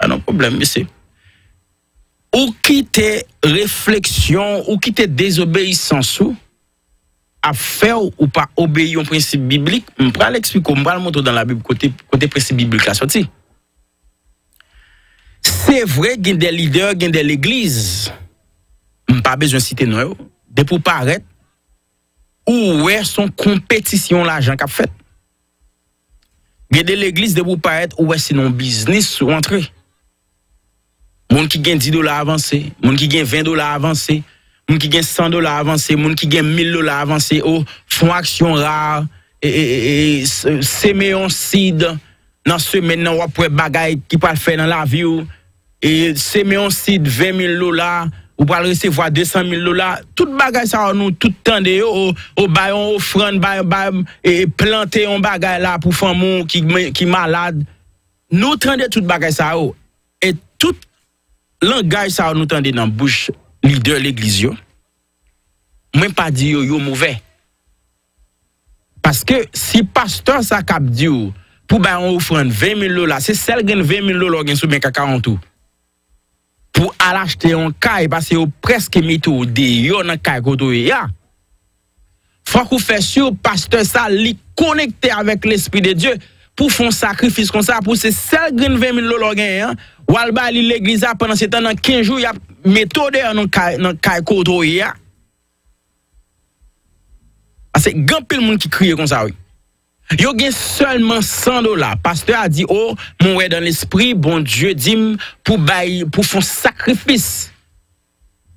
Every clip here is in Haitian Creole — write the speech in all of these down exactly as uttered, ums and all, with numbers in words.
Pa nan pwoblèm, mesye. Ou kite refleksyon, ou kite dezobeyisans ou ap fè w ou pa obeyi yon prensip biblik. M pral eksplike w, m pral montre w nan Labib kote, kote prensip biblik la soti. Se vre, gen de lidè, gen de legliz. M pa bezwen site non yo. Depi w parèt, ou wè se yon konpetisyon lajan k ap fèt. Gen de legliz, depi w parèt, ou wè se nan yon biznis ou antre. Moun ki gen dis dola avanse, moun ki gen ven dola avanse, moun ki gen san dola avanse, moun ki gen mil dola avanse, o, fon aksyon ra, e, e, e, e, s- seme yon sid nan semèn nan, w ap wè bagay ki pral fè nan lavi w. E, seme yon sid ven mil dola, ou pral resevwa de san mil dola. Tout bagay sa yo, nou tout tande yo, o, o, bay yon ofrann, bay, bay, e, plante yon bagay la pou fanmi w ki, ki malad. Nou tande tout bagay sa yo. E tout langaj sa yo nou tande nan bouch lidè legliz yo, mwen pa di yo, yo movè. Paske si pastè sa k ap di w pou bay yon ofrann ven mil dola, se sèl grenn ven mil dola w gen sou bank account ou, pou al achte yon kay, paske yo prèske mete w deyò nan kay kote w ye a. Fòk ou fè si pastè sa, li konekte avèk Lespri de Dye pou fè yon sakrifis konsa, pou se sèl grenn ven mil dola w genyen an, w al bay li legliz la, pandan se tan nan kenz jou, y ap mete w deyò nan kay, nan kay kote w ye a. Paske gen anpil moun ki kriye konsa, wi. Yo gen sèlman san dola. Pastè a di, o, mwen wè dan lespri, Bondye di m pou bay, pou fè yon sakrifis.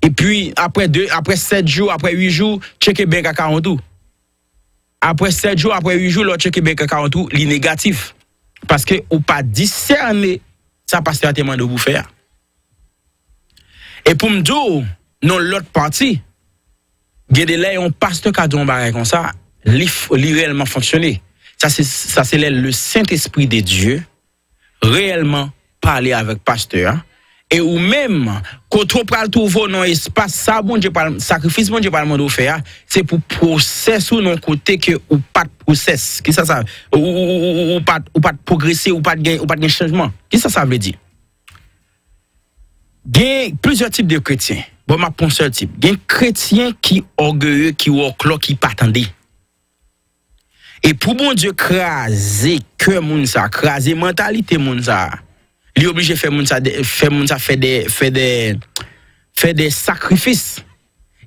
Epi, apre de, apre sèt jou, apre uit jou, tcheke bank account ou. Apre sèt jou, apre uit jou, lè w tcheke bank account ou, li negatif. Paske ou pa disène sa pastè a te mande w pou fè a. E pou m di w, nan lòt pati, gen de lè yon pastè ka di yon bagay konsa, li, f- li reyèlman fonksyone. Sa se, sa se lè le Sentespri de Dye reyèlman pale avèk pastè a. E ou menm, kote w pral twouve w nan espas sa, Bondye pral, sakrifis Bondye pral mande w fè a, se pou pwosès ou nan kote ke ou pa t pwosès. Kisa sa, ou, ou, ou, ou, ou pa t, ou pa t pwogrese, ou pa t gen, ou pa t gen chanjman. Kisa sa vle di? Gen plizyè tip de kretyen. Bon, m ap pran sèl tip. Gen kretyen ki ògeye, ki wòklò, ki pa tande. E pou Bondye kraze kè moun sa, kraze mantalite moun sa, li oblije fè moun sa, de- fè moun sa fè de, fè de, fè de sakrifis.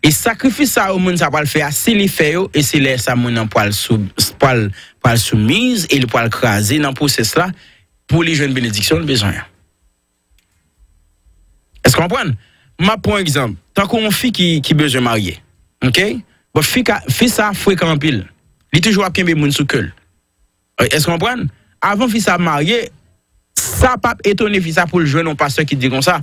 E sakrifis sa yo moun sa pral fè a, si li fè yo, e se lè sa moun nan pral sou, pral, pral soumiz, e li pral kraze nan pwosès la, pou li jwenn benediksyon l bezwen an. Èske w konprann? M ap pran yon egzanp. Tankou yon fi ki, ki bezwen marye. Oke? Bon, fi, ka, fi sa frekan anpil. Li toujou ap kenbe moun sou ke l. Èske w konprann? Avan fi sa marye, sa p ap etone fi sa pou l jwenn yon pastè ki di konsa,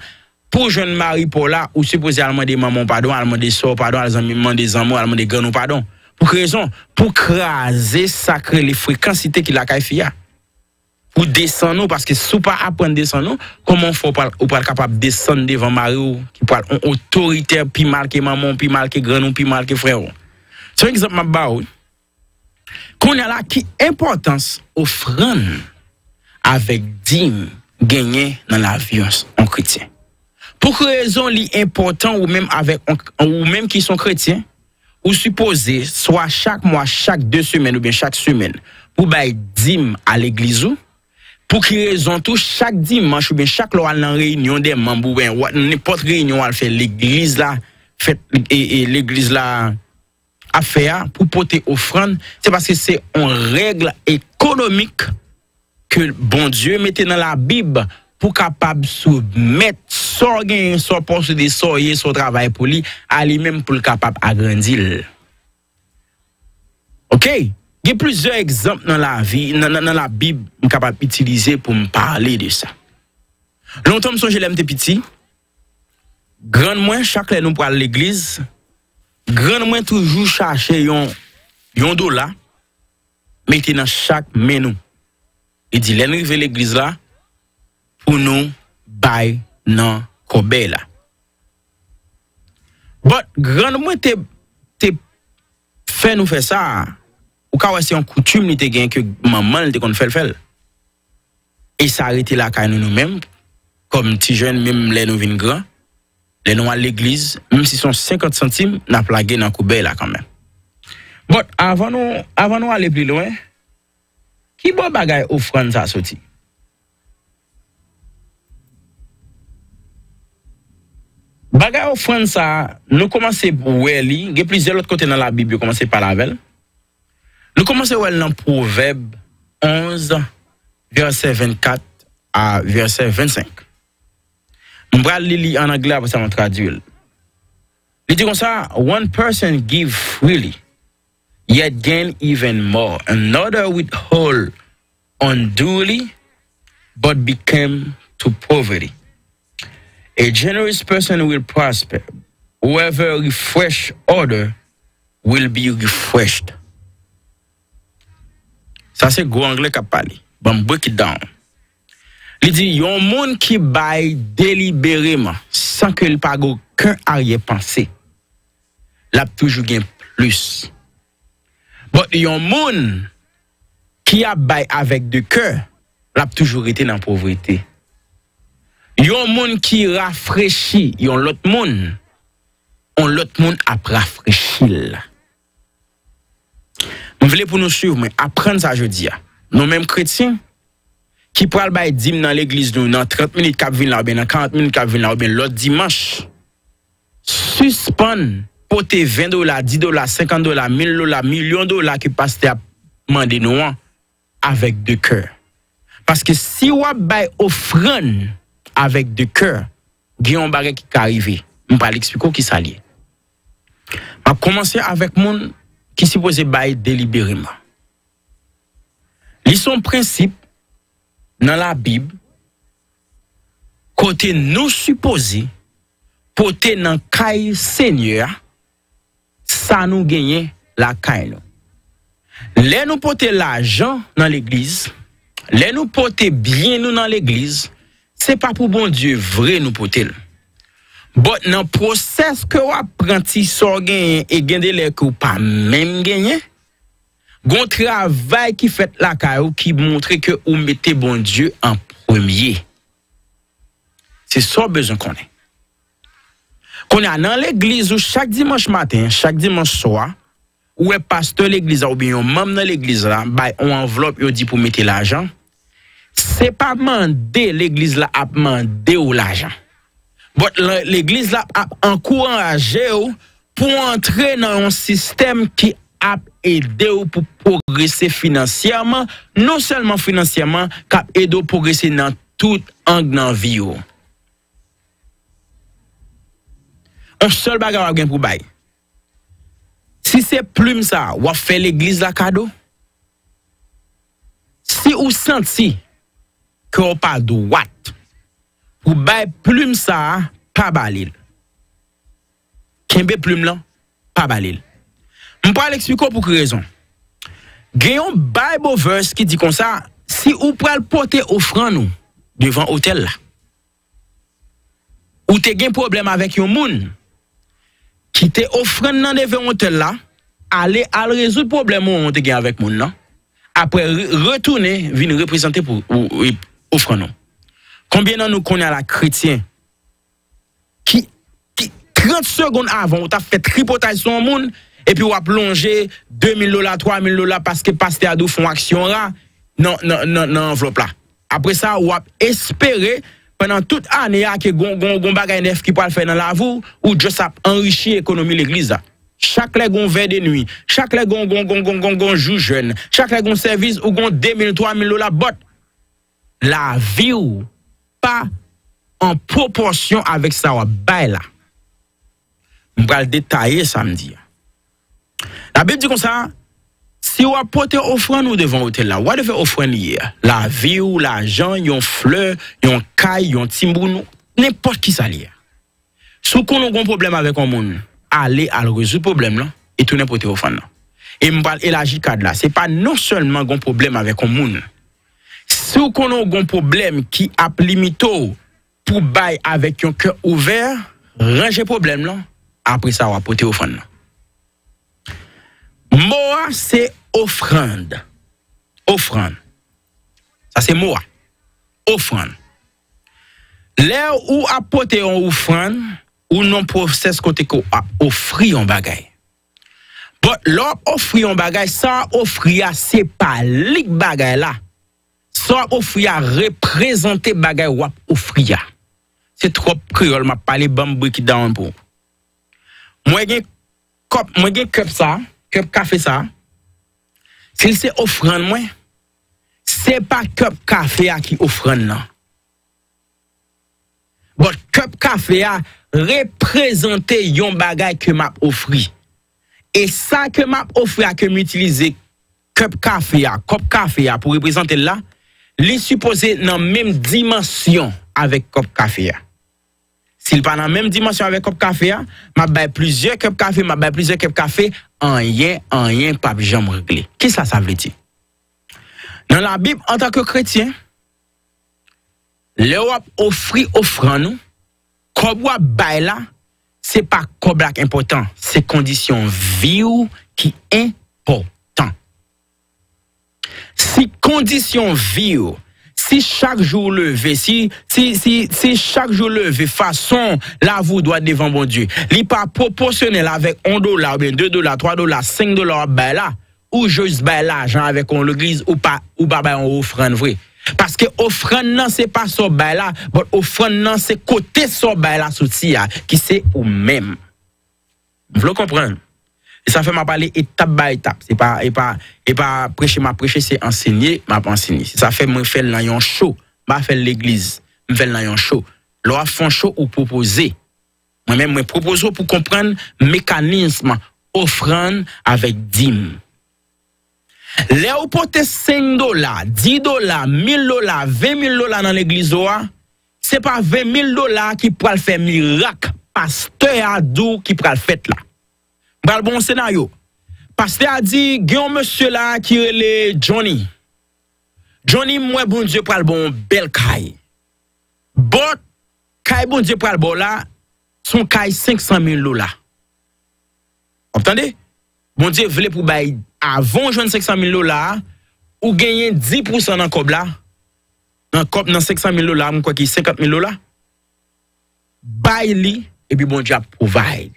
pou w jwenn mari pa w la, ou sipoze al mande manman w padon, al mande sè w padon, al zanmi, mande zanmi w, al mande grann ou padon. Pou ki rezon? Pou kraze sa k rele frekansite ki lakay fi a. Pou desann ou, paske si w pa aprann desann ou, kòman w fè w pral, ou pral kapab desann devan mari w, ki pral yon otoritè pi mal ke manman w, pi mal ke grann ou, pi mal ke frè w? Se yon egzanp m ap ba w, wi. Kounye a la, ki enpòtans ofrann avèk dim genyen nan lavi yon, yon kretyen? Pou ki rezon li enpòtan ou menm avèk yon, ou menm ki se yon kretyen, ou sipoze, swa chak mwa, chak de semèn oubyen chak semèn, pou bay dim a legliz ou? Pou ki rezon tou, chak dimanch oubyen chak lè w al nan reyinyon de manm oubyen w- nenpòt reyinyon w al fè legliz la, fèt e, e legliz la ap fè a, pou pote ofrann, se paske se yon règ ekonomik ke Bondye mete nan Labib pou kapab soumèt sa w genyen, sa w posede, sa w ye, sa w travay pou li, a li menm pou l kapab agrandi l. Oke? Gen plizyè egzanp nan lavi, nan, nan, nan Labib, m kapab itilize pou m pale de sa. Lontan m sonje lè m te piti, grann mwen, chak lè nou pral legliz, grann mwen toujou chache yon, yon dola, mete nan chak men nou. Li di, lè n rive legliz la, pou nou bay nan kòbèy la. But, grann mwen te, te fè nou fè sa, ou ka wè se yon koutim li te gen ke manman l te konn fè l fè l. E sa rete lakay nou, nou menm, kòm ti jèn, menm lè nou vin gran, lè nou al legliz, menm si se yon senkant santim, n ap lage nan koubèy la kanmenm. But, avan nou, avan nou ale pli lwen, ki bò bagay ofrann sa soti? Bagay ofrann sa, nou kòmanse wè li, gen plizyè lòt kote nan Labib yo kòmanse pale avè l. Nou kòmanse wè l nan Pwovèb onz, vèsè vennkat a vèsè vennsenk. M pral li li an anglè, apre sa, mwen tradui l. Li di konsa, "One person give freely, yet gain even more. Another withhold unduly, but become to poverty. A generous person will prosper. Whoever refresh other will be refreshed." Sa se gwo anglè k ap pale. Ban m break it down. Li di, yon moun ki bay delibereman, san ke l pa gen okenn aryè panse, l ap toujou gen plis. But yon moun ki ap bay avèk de kè, l ap toujou rete nan povrete. Yon moun ki rafrechi yon lòt moun, yon lòt moun ap rafrechi l. M vle pou nou swiv mwen, aprann sa jodi a. Nou menm kretyen, ki pral bay dim nan legliz nou nan trant minit k ap vin la, oubyen nan karant minit k ap vin la, oubyen lòt dimanch, sispann pote ven dola, dis dola, senkant dola, mil dola, milyon dola ke pastè ap mande nou an avèk de kè. Paske si w ap bay ofrann avèk de kè, gen yon bagay ki ka rive. M pral eksplike w ki sa l ye. M ap kòmanse avèk moun ki sipoze bay delibereman. Li se yon prensip nan Labib kote nou sipoze pote nan kay Senyè a sa nou genyen lakay nou. Lè nou pote lajan nan legliz, lè nou pote byen nou nan legliz, se pa pou Bondye vre nou pote l. But nan pwosès ke w ap pran ti sa w genyen e gen de lè ke w pa menm genyen, gon travay ki fèt lakay ou ki montre ke ou mete Bondye an premye. Se sa w bezwen konnen. Kounye a, nan legliz ou, chak dimanch maten, chak dimanch swa, ou wè pastè legliz la oubyen yon manm nan legliz la bay yon anvlòp, yo di pou mete lajan, se pa mande legliz la ap mande w lajan. But la, legliz la ap ankouraje w pou w antre nan yon sistèm ki ap ede w pou pwogrese finansyèman, non sèlman finansyèman, k ap ede w pwogrese nan tout ang nan vi w. Yon sèl bagay w ap gen pou bay. Si se plim sa, w ap fè legliz la kado. Si ou santi ke w pa dwat pou bay plim sa a, pa ba li l. Kenbe plim lan, pa ba li l. M pral eksplike w pou ki rezon. Gen yon Bible verse ki di konsa, si ou pral pote ofrann ou devan otèl la, ou te gen pwoblèm avèk yon moun, kite ofrann nan devan otèl la, ale al rezoud pwoblèm ou te gen avèk moun nan, apre re- retounen vin reprezante pou ou, ou- ofrann ou. Konbyen nan nou konnen la kretyen ki, ki trant segonn avan ou t ap fè tripotay sou yon moun, epi w ap lonje de mil dola, twa mil dola paske pastè a di w fè yon aksyon ra nan, nan, nan, nan anvlòp la. Apre sa, w ap espere pandan tout ane a ke gon, gon, gon bagay nèf ki pral fè nan lavi w, ou just ap anrichi ekonomi legliz la. Chak lè gon vè de nwi, chak lè gon, gon, gon, gon, gon, gon jou jèn, chak lè gon sèvis, ou gon de mil, twa mil dola, but lavi w pa an pwopòsyon avèk sa w ap bay la. M pral detaye sa m di a. Labib di konsa, si w ap pote ofrann ou devan otèl la, whatever ofrann li ye a, lavi w, lajan, yon flè, yon kay, yon timoun, nenpòt ki sa li ye a. Si w konnen w gon pwoblèm avèk yon moun, ale al rezoud pwoblèm lan e tounen pote ofrann lan. E m pral elaji kad la. Se pa non sèlman gon pwoblèm avèk yon moun. Si w konnen w gon pwoblèm ki ap limite w pou bay avèk yon kè ouvè, ranje pwoblèm lan, apre sa w ap pote ofrann lan. Mo a se ofrann. Ofrann. Sa se mo a. Ofrann. Lè ou ap pote yon ofrann, ou nan pwosès kote ke w ap ofri yon bagay. But lè w ap ofri yon bagay, sa w ap ofri a, se pa li k bagay la. Sa w ap ofri a reprezante bagay w ap ofri a. Se twòp kreyòl m ap pale, ban m break it down pou ou. Mwen gen kòp, mwen gen kèp sa, kèp kafe sa. Si l se ofrann mwen, se pa kèp kafe a ki ofrann nan. But kèp kafe a reprezante yon bagay ke m ap ofri. E sa ke m ap ofri a, ke m itilize kèp kafe a, kòp kafe a pou reprezante l la, li sipoze nan menm dimansyon avèk kòp kafe a. Si l pa nan menm dimansyon avèk kòp kafe a, m ap bay plizyè kèp kafe, m ap bay plizyè kèp kafe, anyen, anyen p ap janm regle. Kisa sa vle di? Nan Labib, antanke kretyen, lè w ap ofri ofrann ou, kòb w ap bay la, se pa kòb la k enpòtan, se kondisyon vi w ki enpòtan. Si kondisyon vi w, si chak jou w leve, si, si, si, si chak jou w leve, fason lavi w dwat devan Bondye, li pa pwopòsyonèl avèk yon dola oubyen de dola, twa dola, senk dola w ap bay la, ou jis bay lajan avèk yon legliz, ou pa, ou pa bay yon ofrann vre. Paske ofrann nan se pa sa w bay la, but ofrann nan se kote sa w bay la soti a, ki se ou menm. M vle w konprann. E sa fè m ap pale etap ba etap. Se pa, e pa, e pa preche m ap preche, se ansenye m ap ansenye. Se sa fè mwen fè l nan yon cho. M pa fè l legliz. M fè l nan yon cho. Lè w ap fè yon cho, ou pwopoze. Mwen menm, mwen pwopoze w pou konprann mekanism ofrann avèk dim. Lè ou pote senk dola, dis dola, mil dola, ven mil dola nan legliz ou a, se pa ven mil dola ki pral fè mirak pastè a di w ki pral fèt la. M pral ba w yon senaryo. Pastè a di, gen yon mesye la ki rele Johnny. Johnny, m wè Bondye pral ba w yon bèl kay. But, kay Bondye pral ba w la, se yon kay senk san mil dola. W ap tande? Bondye vle pou bay, avan w jwenn senk san mil dola a, ou genyen dis pousan nan kòb la, nan kòb, nan senk san mil dola a, m kwè ki senkant mil dola. Bay li, epi Bondye ap provide.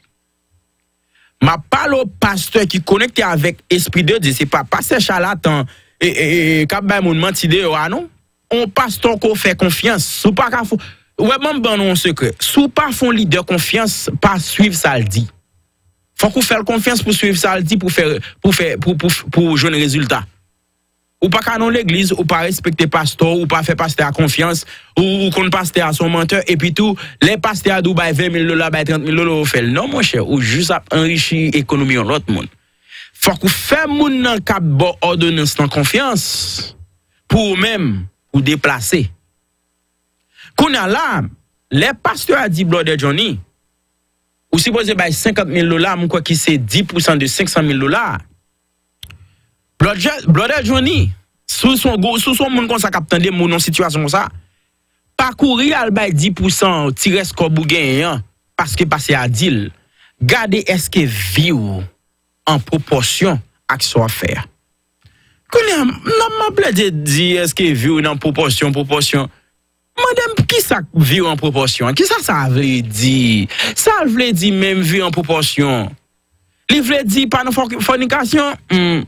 M ap pale w pastè ki konekte avèk Espri de Dye, se pa pastè chalatan, e, e, e, k ap bay moun manti deyò a, non. On pastè ke w fè konfyans, si w pa ka fè, w wè, ban m ban nou yon sekrè. Si w pa fè yon lidè konfyans, pa swiv sa l di. Fòk ou fè l konfyans pou swiv sa l di, pou fè, pou fè, pou, pou, pou jwenn rezilta. Ou pa ka nan legliz, ou pa respekte pastè, ou pa fè pastè a konfyans, ou, ou konn pastè a se yon mantè, epi tou, lè pastè a di w bay ven mil dola, bay trant mil dola, ou fè l. Non, monchè, ou jis ap anrichi ekonomi yon lòt moun. Fòk ou fè moun nan k ap ba w òdonans lan konfyans pou ou menm, ou deplase. Kounye a la, lè pastè a di Brother Johnny, ou sipoze bay senkant mil dola, m kwè ki se dis pousan de senk san mil dola. Brother, Brother Johnny, si w se yon gwo, si w se yon moun konsa k ap tande m, ou nan sitiyasyon konsa, pa kouri al bay dis pousan ti rès kòb ou genyen an, paske pastè a di l. Gade èske vi w an pwopòsyon ak sa w ap fè a. Kounye a, m nan, m ap plede di èske vi w nan pwopòsyon, pwopòsyon. Mande m kisa k vi w an pwopòsyon an? Kisa sa vle di? Sa l vle di menm vi an pwopòsyon? Li vle di pa nan fò-, fònikasyon? Hmm.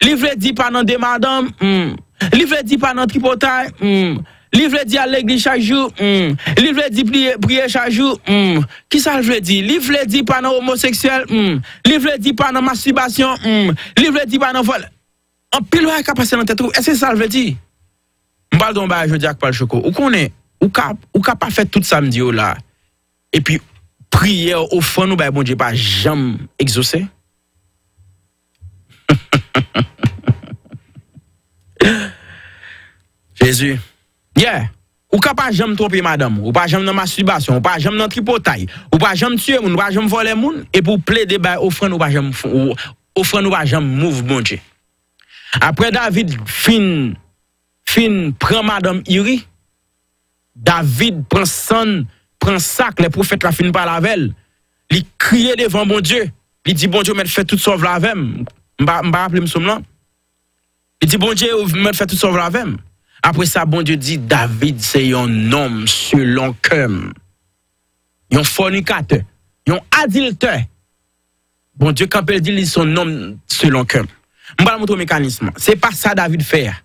Li vle di pa nan de madanm? Hmm. Li vle di pa nan tripotay? Hmm. Li vle di al legliz chak jou? Hmm. Li vle di priye, priye chak jou? Hmm. Kisa l vle di? Li vle di pa nan omoseksyèl? Hmm. Li vle di pa nan mastibasyon? Hmm. Li vle di pa nan vòl? Anpil bagay ka pase nan tèt ou. Èske se sa l vle di? M pral di w yon bagay jodi a k pral choke w. Ou konnen, ou ka, ou ka pa fè tout sa m di yo la. Epi, priyè, ofrann ou bay Bondye pa janm egzose. Jezi. Yeah. Ou ka pa janm twonpe madanm ou, ou pa janm nan mastibasyon, ou pa janm nan tripotay, ou pa janm tiye moun, ou pa janm vòlè moun, epi w plede bay ofrann, ou pa janm, ou, ofrann ou pa janm move Bondye. Apre David fin, fin pran madanm Iri, David pran sann, pran sak, lè pwofèt la fin pale avè l, li kriye devan Bondye, li di, Bondye, ou mèt fè tout sa w vle avè m. M pa, m pa raple m sòm lan. Li di, Bondye, ou mèt fè tout sa w vle avè m. Apre sa, Bondye di David se yon nonm selon kè m. Yon fònikatè, yon adiltè. Bondye kanpe l di li se yon nonm selon kè m. M pral montre w mekanis lan. Se pa sa David fè a.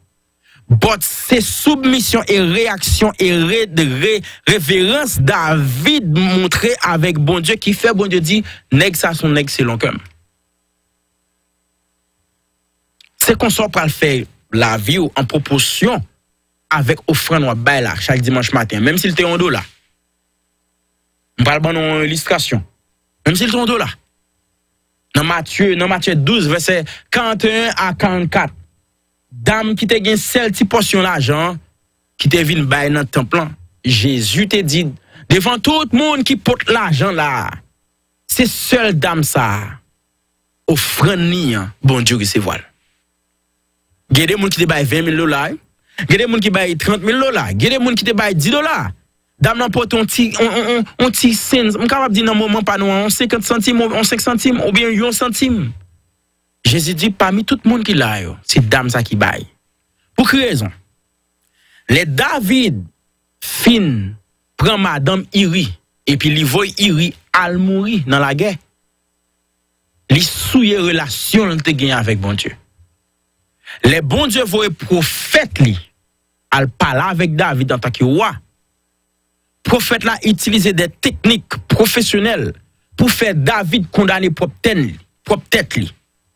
But se soubmisyon e reyaksyon e re, re, reverans David montre avèk Bondye ki fè Bondye di, nèg sa se yon nèg selon kè m. Se konsa w pral fè lavi w an pwoposyon avèk ofrann w ap bay la chak dimanch maten, menm si l te yon dola. M pral ban nou yon ilistrasyon. Menm si l te yon dola. Nan Matye, nan Matye douz, vèsè karanteyen a karannkat, dam ki te gen sèl ti pòsyon lajan an, ki te vin bay nan tanp lan, Jezi te di devan tout moun ki pot lajan la a, se sèl dam sa a, ofrann li an, Bondye resevwa l. Gen de moun ki te bay ven mil dola, wi. Gen de moun ki bay trant mil dola. Gen de moun ki te bay dis dola. Dam nan pote yon ti, yon, yon, yon, yon ti sen, m kapab di nan moman pa nou an, yon senkant santim, yon senk santim, oubyen yon santim. Jezi di, pami tout moun ki la yo, se dam sa ki bay. Pou ki rezon? Lè David fin pran madanm Iri, epi li voye Iri al mouri nan lagè, li souye relasyon l te gen avèk Bondye. Lè Bondye voye pwofèt li al pale avèk David antanke wa, pwofèt la itilize de teknik pwofesyonèl pou fè David kondane pwòp tèt li, pwòp tèt li.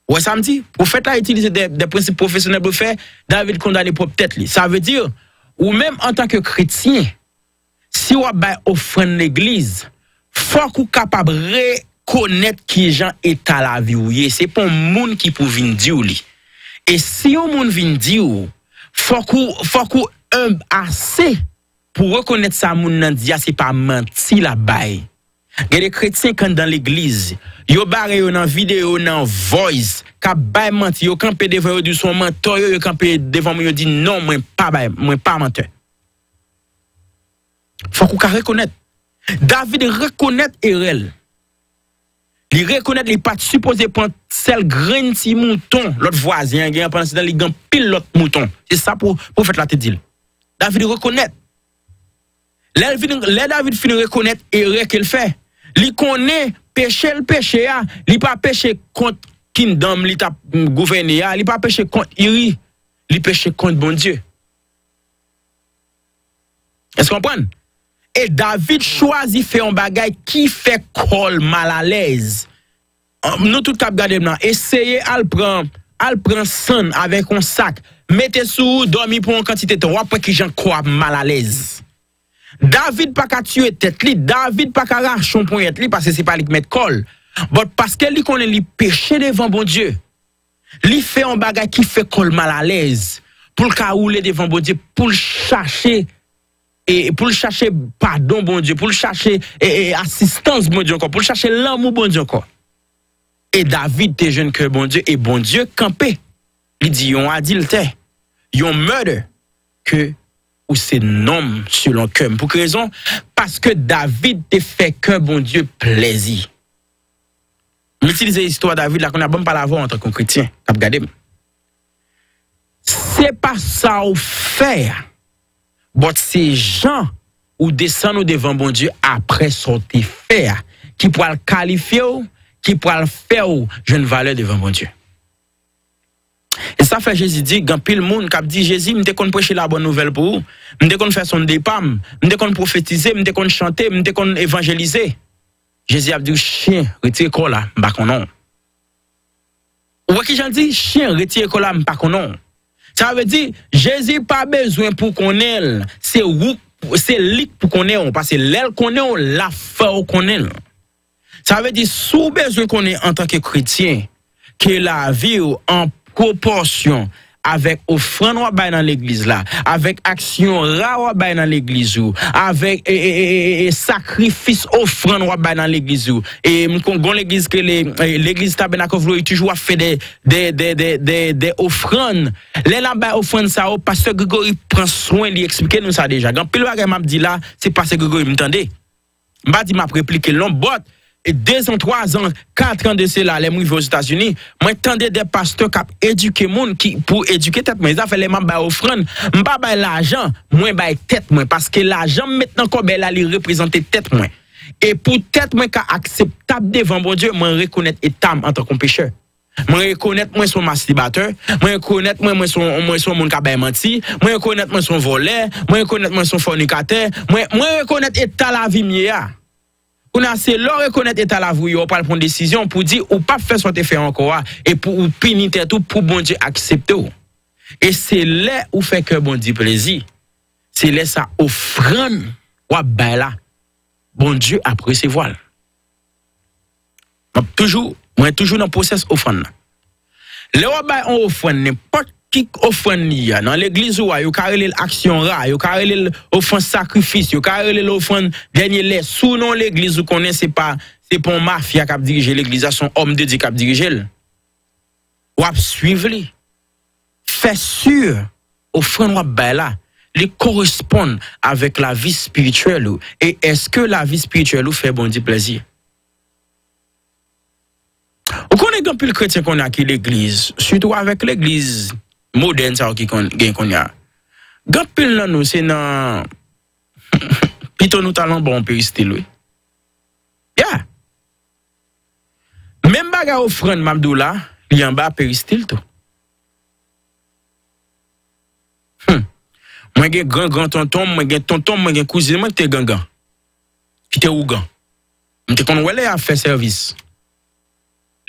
Ou wè sa m di? Pwofèt la itilize de, de prensip pwofesyonèl pou fè David kondane pwòp tèt li. Sa vle di, ou menm antanke kretyen, si w ap bay ofrann legliz, fòk ou kapab rekonèt kijan eta lavi w ye. Se pa yon moun ki pou vin di w li. E si yon moun vin di w, fòk ou, fòk ou enb ase pou rekonèt sa moun nan di a se pa manti l ap bay. Gen de kretyen k anndan legliz, yo bare yo nan videyo, nan voice, k ap bay manti, yo kanpe devan yo di se yon mantè yo, yo kanpe devan moun yo di non, mwen pa bay, mwen pa mantè. Fòk ou ka rekonèt. David rekonèt erè l. Li rekonèt li pa t sipoze pran sèl grenn ti mouton lòt vwazen an gen an, pandan se tan li gen anpil lòt mouton. Se sa pwo-, pwofèt la te di l. David rekonèt. Lè l vin, lè David fin rekonèt erè ke l fè, li konnen peche l peche a, li pa peche kont kingdom li t ap gouvène a, li pa peche kont Iri, li peche kont Bondye. Èske w konprann? E David chwazi fè yon bagay ki fè kò l malalèz. An, nou tout k ap gade m nan, eseye al pran, al pran sann avèk yon sak, mete sou ou, dòmi pou yon kantite tan, w ap wè kijan kò w ap malalèz. David pa ka tiye tèt li, David pa ka rache yon ponyèt li, paske se pa li k mèt kò l. But paske li konnen li peche devan Bondye, li fè yon bagay ki fè kò l malalèz, pou l ka woule devan Bondye, pou l chache, e, pou l chache padon Bondye, pou l chache, e, e, asistans Bondye ankò, pou l chache lanmou Bondye ankò. E David te jwenn kè Bondye, e Bondye kanpe. Li di, yon adiltè, yon murder, ke ou se nonm selon kè m. Pou ki rezon? Paske David te fè kè Bondye plèzi. M itilize istwa David la, kounye a ban m pale avè w antanke yon kretyen k ap gade m. Se pa sa w fè a, but se jan ou desann ou devan Bondye apre sa w te fè a, ki pral kalifye w, ki pral fè w jwenn valè devan Bondye. E sa fè Jezi di, gen anpil moun k ap di, Jezi, m te konn preche labòn nouvèl pou ou, m te konn fè sonde pa m, m te konn pwofetize, m te konn chante, m te konn evanjelize. Jezi ap di w, chen, retire kò w la, m pa konnen w. Ou wè kijan l di, chen, retire kò w la, m pa konnen w. Sa vle di, Jezi pa bezwen pou konnen l, se ou, se li k pou konnen w, paske lè l konnen w, l ap fè w konnen l. Sa vle di, si w bezwen konnen antanke kretyen, ke lavi w an pwopòsyon avèk ofrann w ap bay nan legliz la, avèk aksyon ra w ap bay nan legliz ou, avèk, e, e, e, e, e, sakrifis ofrann w ap bay nan legliz ou. E m kon-, gon legliz ke le, e, legliz Tabernacle of Glory toujou ap fè de, de, de, de, de, de ofrann. Lè n ap bay ofrann sa yo, pastè Gregory pran swen li eksplike nou sa deja. Gen anpil bagay m ap di la, se pastè Gregory m tande. M pa di m ap replike l non, but E dezan, twazan, katran de sela, lè m rive Ozetazini, mwen tande de pastè k ap edike moun ki, pou edike tèt mwen. E zafè lè m ap bay ofrann, m pa bay lajan, mwen bay tèt mwen. Paske lajan m met nan kòbèy la, li reprezante tèt mwen. E pou tèt mwen ka akseptab devan Bondye, mwen rekonèt eta m antanke yon pechè. Mwen rekonèt mwen se yon mastibitè. Mwen rekonèt mwen, mwen se yon, mwen se yon moun k ap bay manti. Mwen rekonèt mwen se yon vòlè. Mwen rekonèt mwen se yon fònikatè. Mwen, mwen rekonèt eta lavi m ye a. Kounye a, se lè w rekonèt eta lavi w ye, w pral pran desizyon pou di ou p ap fè sa w te fè ankò a, e pou ou pini tèt ou, pou Bondye aksepte w. E se lè ou fè kè Bondye plezi, se lè sa ofrann w ap bay la, Bondye ap resevwa l. M ap toujou, mwen toujou nan pwosès ofrann nan. Lè w ap bay yon ofrann, nenpòt ki ofrann li ye a, nan legliz ou a, yo ka rele l aksyon ra, yo ka rele l ofrann sakrifis, yo ka rele l ofrann dènye lè. Si w nan yon legliz ou konnen se pa, se pa yon mafya k ap dirije legliz la, se yon òm de Dye k ap dirije l. W ap swiv li. Fè si ofrann w ap bay la, li koresponn avèk lavi espirityèl ou. E èske lavi espirityèl ou fè Bondye plezi? Ou konnen gen anpil kretyen kounye a ki legliz, sitou avèk legliz modèn sa yo ki konn, gen kounye a. Gen anpil nan nou, se nan, pito nou t al anba yon peristil, wi. Yeah. Menm bagay ofrann m ap di w la, li anba peristil tou. Hmm. Mwen gen gran gran tonton m, mwen gen tonton m, mwen gen kouzin mwen ki te gangan, ki te ougan. M te konn wè lè y ap fè sèvis.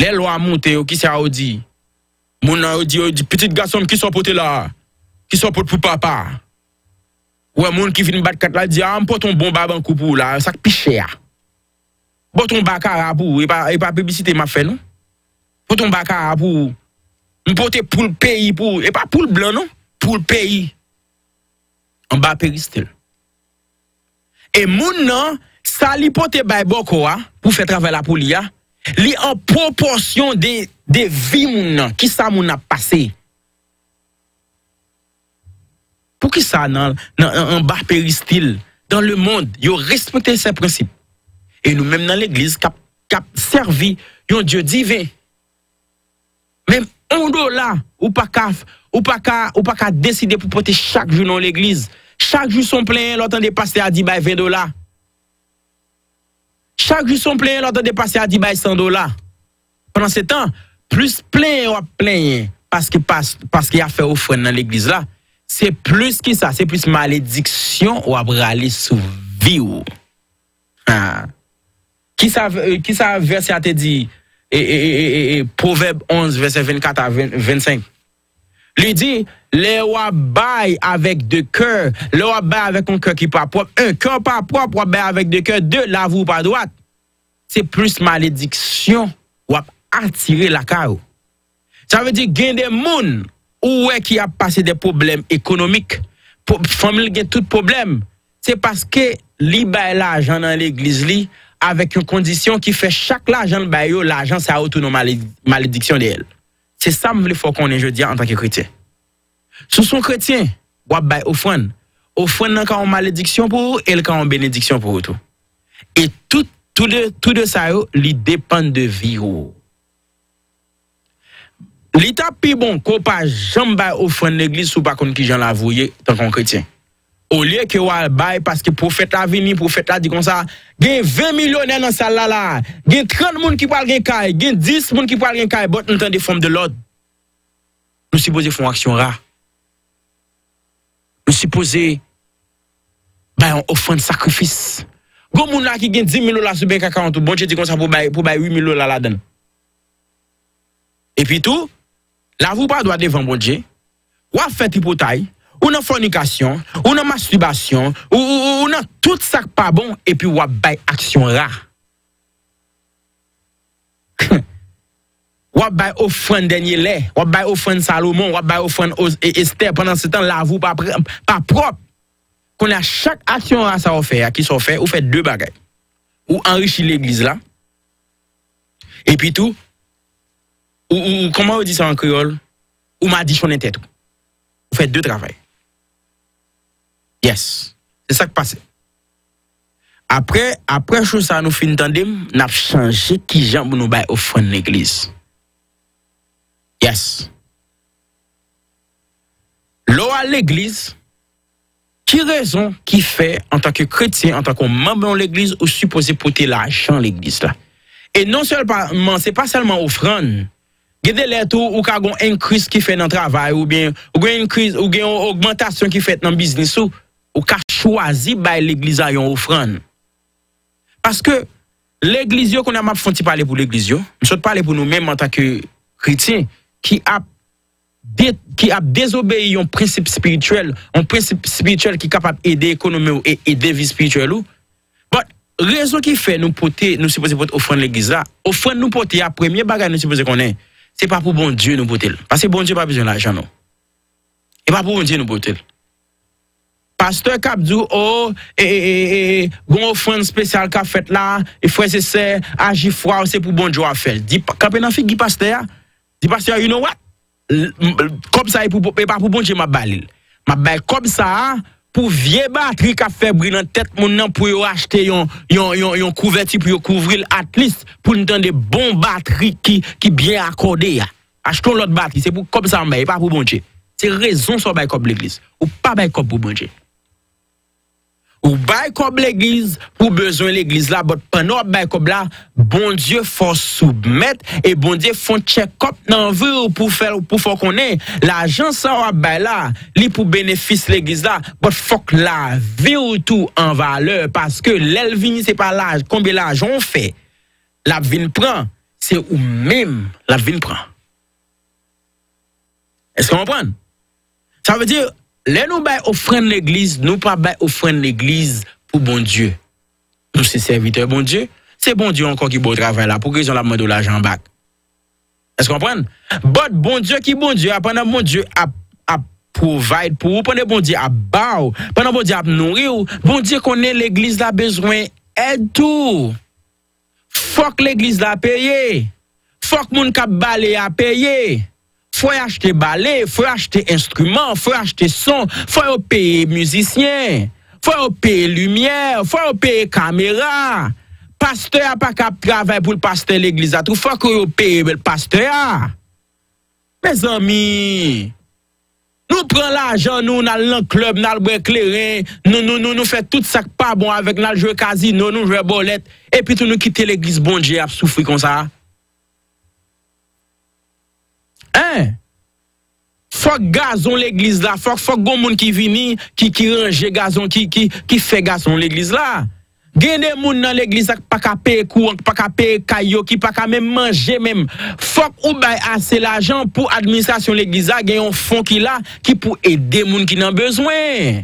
Lè lwa moute yo, kisa yo di? Moun nan yo di, yo di, "Pitit gason m, kisa w pote la a? Kisa w pot pou papa a?" Ou wè moun ki vin bat kat la, di, "A, m pote yon bon babankou pou ou la, sa k pi chè a." Pote yon bakara pou ou, e pa, e pa piblisite m ap fè, non. Pote yon bakara pou ou. M pote poul peyi pou ou. E pa poul blan, non. Poul peyi. Anba peristil. E moun nan, sa li pote bay bòkò a, pou fè travay la pou li a, li an pwopòsyon de, de vi moun nan. Kisa moun nan ap pase? Poukisa nan, nan, nan, anba peristil, dans le monde, yo respekte se prensip? E nou menm nan legliz k ap, k ap sèvi yon Dye diven. Menm yon dola, ou pa ka, ou pa ka, ou pa ka deside pou pote chak jou nan yon legliz. Chak jou se yon plenyen, lè w tande pastè a di bay ven dola. Chak jou se yon plenyen, lè w tande pastè a di bay san dola. Pandan se tan, plis plenyen w ap plenyen, paske, pas-, paske y ap fè ofrann nan legliz la, se plis ki sa, se plis malediksyon w ap rale sou vi w. Ha. Kisa, kisa vèsè a te di? E, e, e, e, e, e, Pwovèb onz, vèsè vennkat a ven, vennsenk. Li di, lè w ap bay avèk de kè, lè w ap bay avèk yon kè ki pa pwòp, un kè pa pwòp, w ap bay avèk de kè, de lavi w pa dwat, se plis malediksyon w ap atire lakay ou. Sa vle di, gen de moun ou wè ki ap pase de pwoblèm ekonomik, po-, fanmi l gen tout pwoblèm, se paske li bay lajan nan legliz li avèk yon kondisyon ki fè chak lajan l bay yo, lajan sa yo tounen maledi-, malediksyon dèyè l. Se sa m vle fè w konnen jodi a antanke kretyen. Si w se yon kretyen, w ap bay ofrann. Ofrann nan ka yon malediksyon pou ou e l ka yon benediksyon pou ou tou. E tout, tou de, tou de sa yo, li depann de vi w. Li t ap pi bon ke w pa janm bay ofrann legliz si w pa konn kijan lavi w ye tankou yon kretyen. Olye ke w al bay paske pwofèt la vini, pwofèt la di konsa, gen ven milyonè nan sal la la, gen trant moun ki pral gen kay, gen dis moun ki pral gen kay, but nou tande fòm de lòd. Nou sipoze fè yon aksyon ra. Nou sipoze bay yon ofrann sakrifis. Gon moun la ki gen dis mil dola sou bank account ou, Bondye di konsa pou bay, pou bay uit mil dola ladan l. Epi tou, lavi w pa dwat devan Bondye. W ap fè tripotay, ou nan fònikasyon, ou nan mastibasyon, ou, ou, ou, ou nan tout sa k pa bon, epi w ap bay aksyon ra. W ap bay ofrann dènye lè, w ap bay ofrann Salomon, w ap bay ofrann Os-, e-, Estè. Pandan se tan, lavi w pa pre-, pa pwòp. Kounye a, chak aksyon ra sa w fè a, kisa w fè? Ou fè de bagay. Ou anrichi legliz la, epi tou, ou, ou, ou, kòman yo di sa an kreyòl? Ou madichonnen tèt ou. Ou fè de travay. Yes. Se sa k pase. Apre, apre chou sa nou fin tande m, n ap chanje kijan pou nou bay ofrann legliz. Yes. Lè w al legliz, ki rezon ki fè, antanke kretyen, antanke yon manm yon legliz, ou sipoze pote lajan legliz la? E non sèlman, se pa sèlman ofrann. Gen de lè tou, ou ka gen yon increase ki fè nan travay, oubyen ou gen increase, ou gen yon ogmantasyon ki fèt nan biznis ou, ou ka chwazi bay legliz la yon ofrann. Paske legliz yo, kounye a m ap fè yon ti pale pou legliz yo. M sot pale pou nou menm antanke kretyen ki ap de, ki ap dezobeyi yon prensip espirityèl, yon prensip espirityèl ki kapab ede ekonomi w e ede vi espirityèl ou. But, rezon ki fè nou pote, nou sipoze pote ofrann legliz la, ofrann nou pote a, premye bagay nou sipoze konnen, se pa pou Bondye nou pote l. Paske Bondye pa bezwen lajan nou. E pa pou Bondye nou pote l. Pastè k ap di w, o, e, e, e, e, gon ofrann espesyal k ap fèt la, e frè e sè, aji fwa w, se pou Bondye w ap fè l. Di, kanpe nan figi pastè a, di pastè a, you know what? L- m- l- Kòb sa e pou, e pa pou Bondye m ap ba li l. M ap bay kòb sa a pou vye batri k ap fè bri nan tèt moun nan, pou yo achte yon, yon, yon, yon kouvèti pou yo kouvri l, at least, pou n tande bon batri ki, ki byen akòde a. Achte yon lòt batri, se pou kòb sa a m bay, e pa pou Bondye. Se rezon sa w bay kòb legliz. Ou pa bay kòb pou Bondye. Ou bay kòb legliz pou bezwen legliz la, but pandan w ap bay kòb la, Bondye fè w soumèt e Bondye fè yon tchèkòp nan vi w pou fè, pou fè w konnen lajan sa w ap bay la, li pou benefis legliz la, but fòk lavi w tou an valè, paske lè l vini, se pa laj- konbyen lajan w fè l ap vin pran, se ou menm l ap vin pran. Èske w konprann? Sa vle di, lè nou bay ofrann legliz, nou pa bay ofrann legliz pou Bondye. Nou se sèvitè Bondye. Se Bondye ankò ki ba w travay la. Pou ki rezon l ap mande w lajan an bak? Èske w konprann? But Bondye ki Bondye a, pandan Bondye ap, ap provide pou ou, pandan Bondye ap ba w, pandan Bondye ap nouri w, Bondye konnen legliz la bezwen èd tou. Fòk legliz la peye. Fòk moun k ap bale a peye. Fò y achte bale, fò y achte enstriman, fò y achte son, fò yo peye mizisyen, fò yo peye limyè, fò yo peye kamera. Pastè a pa ka ap travay pou l pastè legliz la tou, fòk yo peye pastè a. Mezanmi, nou pran lajan nou, n al nan klèb, n al bwè kleren, nou, nou, nou, nou fè tout sa k pa bon avèk, n al jwe kazino, nou jwe bòlèt, epi tou nou kite legliz Bondye ap soufri konsa. Hein? Fòk gazon legliz la, fòk, fòk gon moun ki vini, ki, ki ranje gazon, ki, ki, ki fè gazon legliz la. Gen de moun nan legliz la ki pa ka peye kouran, ki pa ka peye kay yo, ki pa ka menm manje menm. Fòk ou bay ase lajan pou administrasyon legliz la gen yon fon ki la, ki pou ede moun ki nan bezwen.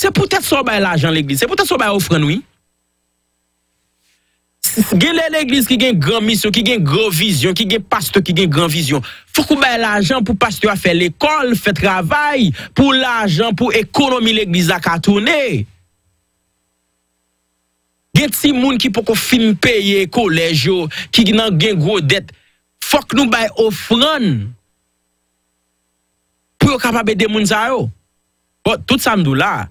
Se poutèt sa w bay lajan legliz, se poutèt sa w bay ofrann, wi. S- Gen lè legliz ki gen gran misyon, ki gen gwo vizyon, ki gen pastè ki gen gran vizyon. Fòk ou bay lajan pou pastè a fè lekòl, fè travay, pou lajan, pou ekonomi legliz la ka tounen. Gen timoun ki poko fin peye kolèj yo, ki nan gen gwo dèt. Fòk nou bay ofrann pou yo kapab ede moun sa yo. Bon, tout sa m di w la,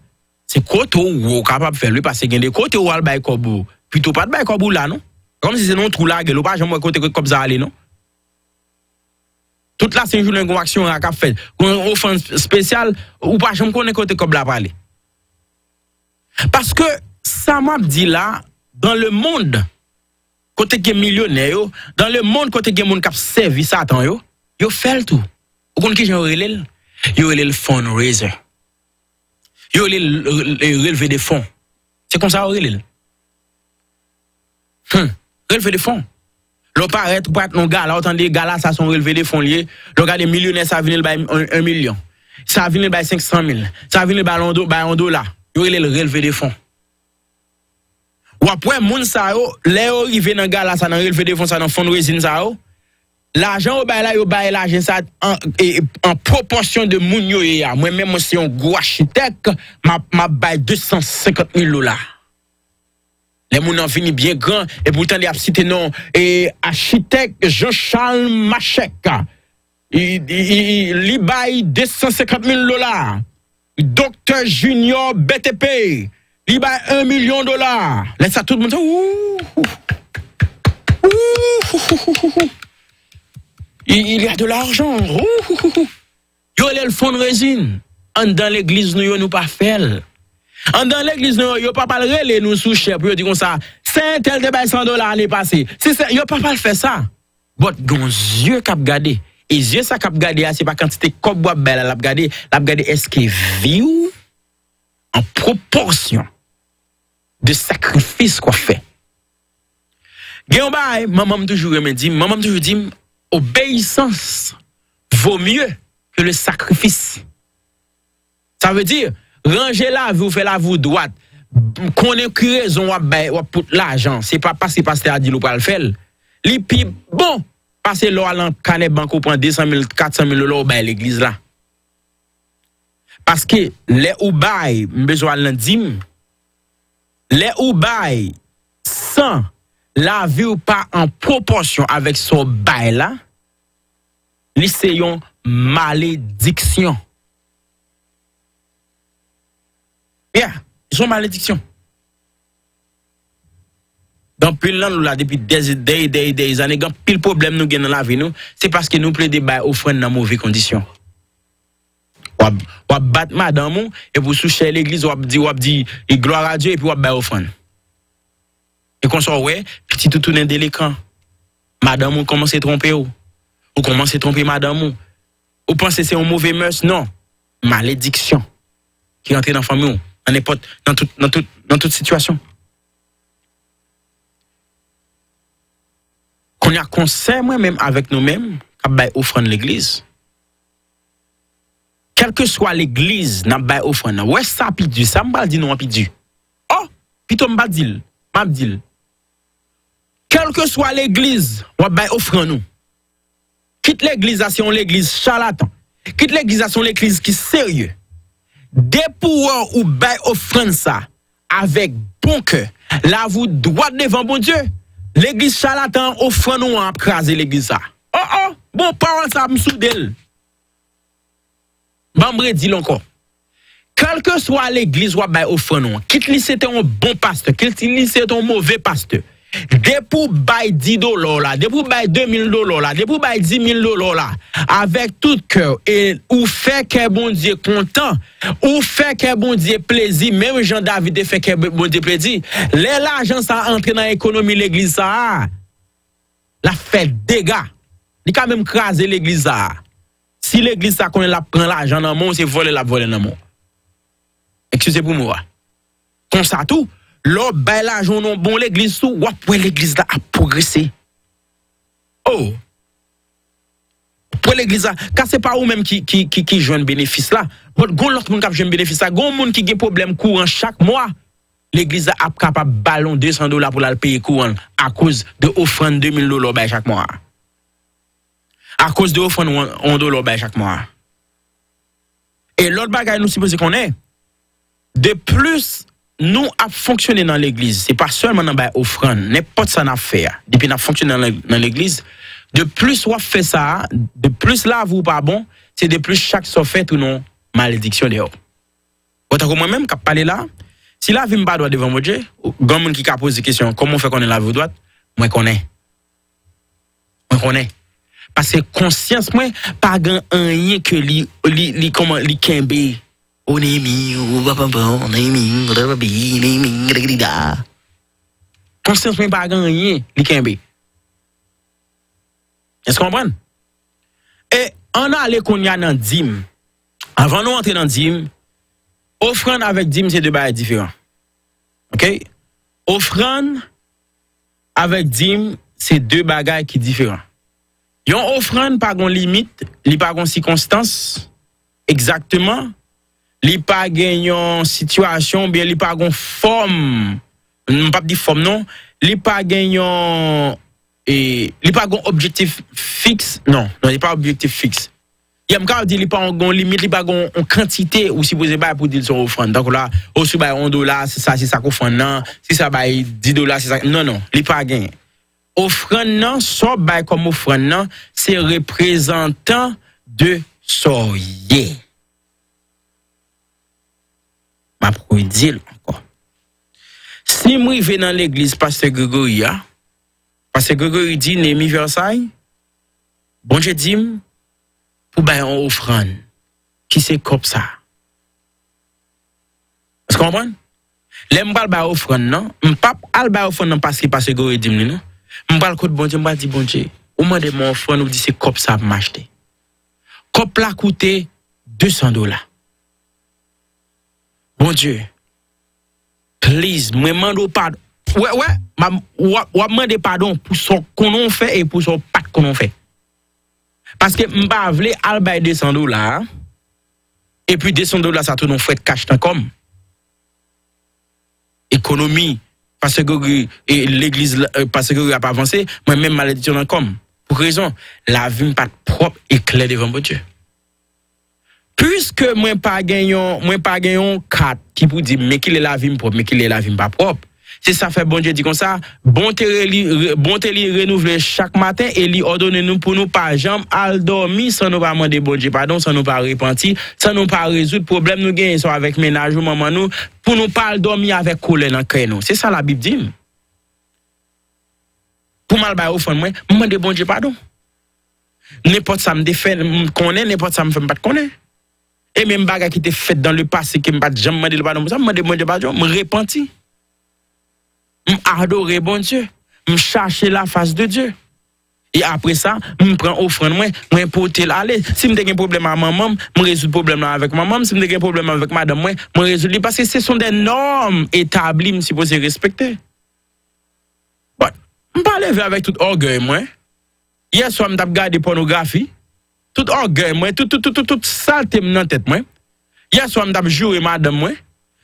se kote w wè w kapab fè l, wi, paske gen de kote w al bay kòb ou, pito w pa t bay kòb ou la, non. Kòmsi se nan yon twou lage l, ou pa janm wè kote kòb sa ale, non. Tout la sen jounen, gon aksyon ra k ap fèt, gon ofrann espesyal, ou pa janm konnen kote kòb la prale. Paske sa m ap di la, dans le monde, kote gen milyonè yo, dans le monde, kote gen moun k ap sèvi Satan yo, yo fè l tou. Ou konn kijan yo rele l? Yo rele l fundraiser. Yo rele l, e, e, relve de fon. Se konsa yo rele l. Hmm. Relve de fon. Lè w parèt, ou parèt nan yon gala, ou tande gala sa se yon relve de fon li ye. Lè w gade milyonè sa vini l bay yon, yon milyon. Sa vini l bay senk san mil. Sa vini l bay yon do-, bay yon dola. Yo rele l relve de fon. W ap wè moun sa yo, lè yo rive nan gala sa, nan relve de fon sa, nan fundraising sa yo, lajan yo bay la, yo bay lajan sa an, e, an pwopòsyon de moun yo ye a. Mwen menm, mwen se yon gwo achitèk, m ap, m ap bay de san senkant mil dola. Lè moun nan vini byen gran, epi w tande y ap site non, e, achitèk Jean Charles Machek. Li, li, li, li bay de san senkant mil dola. Doktè Junior B T P, Li bay yon milyon dola. Lè sa, tout moun se, ouh, ouh, ouh, ouh, ouh. Il, il y a de l'argent. Ouh, ouh, ouh, ouh. Yo rele l fundraising. Anndan legliz nou yo, nou pa fè l. Anndan legliz nou yo, yo pa pral rele nou sou chè pou yo di konsa, sè entèl te bay san dola ane pase. Si sè, yo pa pral fè sa. But gen yon zye k ap gade. E zye sa k ap gade a, se pa kantite kòb w ap bay la, l ap gade, l ap gade èske vi w an pwopòsyon de sakrifis w ap fè. Gen yon bagay, manman m toujou renmen di m, manman m toujou di m, obeyisans vo mye ke le sakrifis. Sa vle di, ranje lavi w, fè lavi w dwat, konnen ki rezon w ap bay, w ap pote lajan, se pa paske pastè a di l ou pral fè l. Li pi bon pase lè w al nan kanè bank ou pran de san mil, kat san mil dola ou bay legliz la. Paske lè ou bay, m bezwen al nan dim, lè ou bay san lavi w pa an pwopòsyon avèk sa w bay la, li se yon malediksyon. Yeah, li se yon malediksyon. Gen anpil nan nou la depi dè, dè, dè, dè zane, gen anpil pwoblèm nou gen nan lavi nou, se paske nou plede bay ofrann nan move kondisyon. W ap, w ap bat madanm ou, epi w sou chè legliz, w ap di, w ap di, e glwa a Dye, epi w ap bay ofrann. E konsa w wè, pitit ou tounen delekan. Madanm ou kòmanse twonpe w. Ou kòmanse twonpe madanm ou. Ou panse se yon move mès, non. Malediksyon ki rantre nan fanmi w, nan nenpòt, nan tout, nan tout, nan tout sitiyasyon. Kounye a, konsèy mwen menm avèk nou menm k ap bay ofrann legliz. Kèlkeswa legliz n ap bay ofrann nan, wè sa pi di, sa m pral di nou an pi di. Oh, pito m pa di l, m ap di l. Kèlkeswa legliz w ap bay ofrann ou, kit legliz la se yon legliz chalatan, kit legliz la se yon legliz ki serye, depi w wè ou bay ofrann sa avèk bon kè, lavi w dwat devan Bondye, legliz chalatan an, ofrann ou an ap kraze legliz sa. Oh, oh, bon, pawòl sa, m soude l. Ban m redi l ankò. Kèlkeswa legliz w ap bay ofrann ou an, kit li se te yon bon pastè, kit li se te yon move pastè, depi w bay dis dola w la, depi w bay de mil dola w la, depi w bay dis mil dola w la, avèk tout kè w, e ou fè kè Bondye kontan, ou fè kè Bondye plezi, menm jan David te fè kè Bondye plezi, lè lajan sa a antre nan ekonomi legliz sa a, l ap fè dega. Li ka menm kraze legliz sa a. Si legliz sa konnen l ap pran lajan nan men w, se vòlè l ap vòlè nan men w. Eskize pou mo a. Konsa tou, lè w bay lajan w nan yon bon legliz tou, w ap wè legliz la ap pwogrese. Oh! Pou legliz la, ka se pa ou menm ki, ki, ki, ki jwenn benefis la, but gon lòt moun k ap jwenn benefis la. Gon moun ki gen pwoblèm kouran chak mwa, legliz la ap kapab ba l yon de san dola pou l al peye kouran l akoz de ofrann de mil dola w bay chak mwa a. Akoz de ofrann yon, yon dola w bay chak mwa a. E lòt bagay nou sipoze konnen, de plis nou ap fonksyone nan legliz, se pa sèlman nan bay ofrann, nenpòt sa n ap fè a, depi n ap fonksyone nan, nan legliz, de plis w ap fè sa a, de plis lavi w pa bon, se de plis chak sa w fè tounen yon malediksyon dèyè w. Bon, tankou mwen menm k ap pale la, si lavi m pa dwat devan Bondye, gen moun ki ka poze kesyon, kòman w fè konnen lavi w dwat? Mwen konnen. Mwen konnen. Paske konsyans mwen pa gen anyen ke li, li, li, kòman, li kenbe. O nemi, o papa, o nemi, o nemi, o nemi, o nemi. Konsyans mwen pa gen anyen li kenbe. Èske w konprann? E ann ale kounye a nan dim. Anvan nou antre nan dim, ofrann avèk dim se de bagay diferan. Oke? Ofrann avèk dim se de bagay ki diferan. Yon ofrann pa gon limit, li pa gon sikonstans egzakteman, li pa gen yon sitiyasyon oubyen li pa gon fòm, m p ap di fòm non, li pa gen yon, e, li pa gon objektif fiks, non, non, li pa objektif fiks. Ya, m ka di li pa gon limit, li pa gon yon kantite ou sipoze bay pou di l se yon ofrann. Tankou la, o si w bay yon dola, se sa, se sa k ofrann nan, si sa bay dis dola, se sa, non, non, li pa gen. Ofrann nan, sa w bay kòm ofrann nan, se reprezantan de sa w ye. M ap redi l ankò. Si m rive nan legliz Pastè Gregory a, Pastè Gregory di, Nemi Versailles, Bondye di m pou bay yon ofrann, ki se kòb sa a. Èske w konprann? Lè m pral bay ofrann nan, m p ap al bay ofrann nan paske Pastè Gregory di m li non. M pral kot Bondye, m pral di, Bondye, ou mande m yon ofrann, ou di se kòb sa a pou m achte. Kòb la koute de san dola. Bondye, please, mwen mande w padon. Wè, wè, m ap, w ap, w ap mande padon pou sa w konnen w fè e pou sa w pa t konnen w fè. Paske m pa vle al bay de san dola a, epi de san dola sa tounen yon frèt kach nan kò m. Ekonomi, Pastè Gregory, e legliz la, e Pastè Gregory ap avanse, mwen menm malediksyon nan kò m. Pou ki rezon? Lavi m pa t pwòp e klè devan Bondye. Piske mwen pa gen yon, mwen pa gen yon kat ki pou di m, men kilè lavi m pwòp, men kilè lavi m pa pwòp. Se sa fè Bondye di konsa, bonte li, re- bonte li renouvle chak maten e li òdone nou pou nou pa janm al dòmi san nou pa mande Bondye padon, san nou pa repanti, san nou pa rezoud pwoblèm nou genyen, swa avèk mennaj ou manman nou, pou nou pa al dòmi avèk kolè nan kè nou. Se sa Labib di m. Pou m al bay ofrann mwen, m mande Bondye padon. Nenpòt sa m te fè, m konnen, nenpòt sa m fè, m pa t konnen. E menm bagay ki te fèt dans le passé ke m pa t janm mande l padon pou sa, m mande Bondye padon, m repanti. M adore Bondye. M chache la fas de Dye. E apre sa, m pran ofrann mwen, mwen pote l ale. Si m te gen pwoblèm ak manman m, m rezoud pwoblèm lan avèk manman m. Si m te gen pwoblèm avèk madanm mwen, mwen rezoud li. Paske se sont des normes établies m sipoze respekte. But, m pa leve avèk tout ògèy mwen. Yèswa, m t ap gade pònografi. Tout ògèy mwen, tout, tout, tout, tout, tout salte m nan tèt mwen. Yèswa, m t ap joure madanm mwen.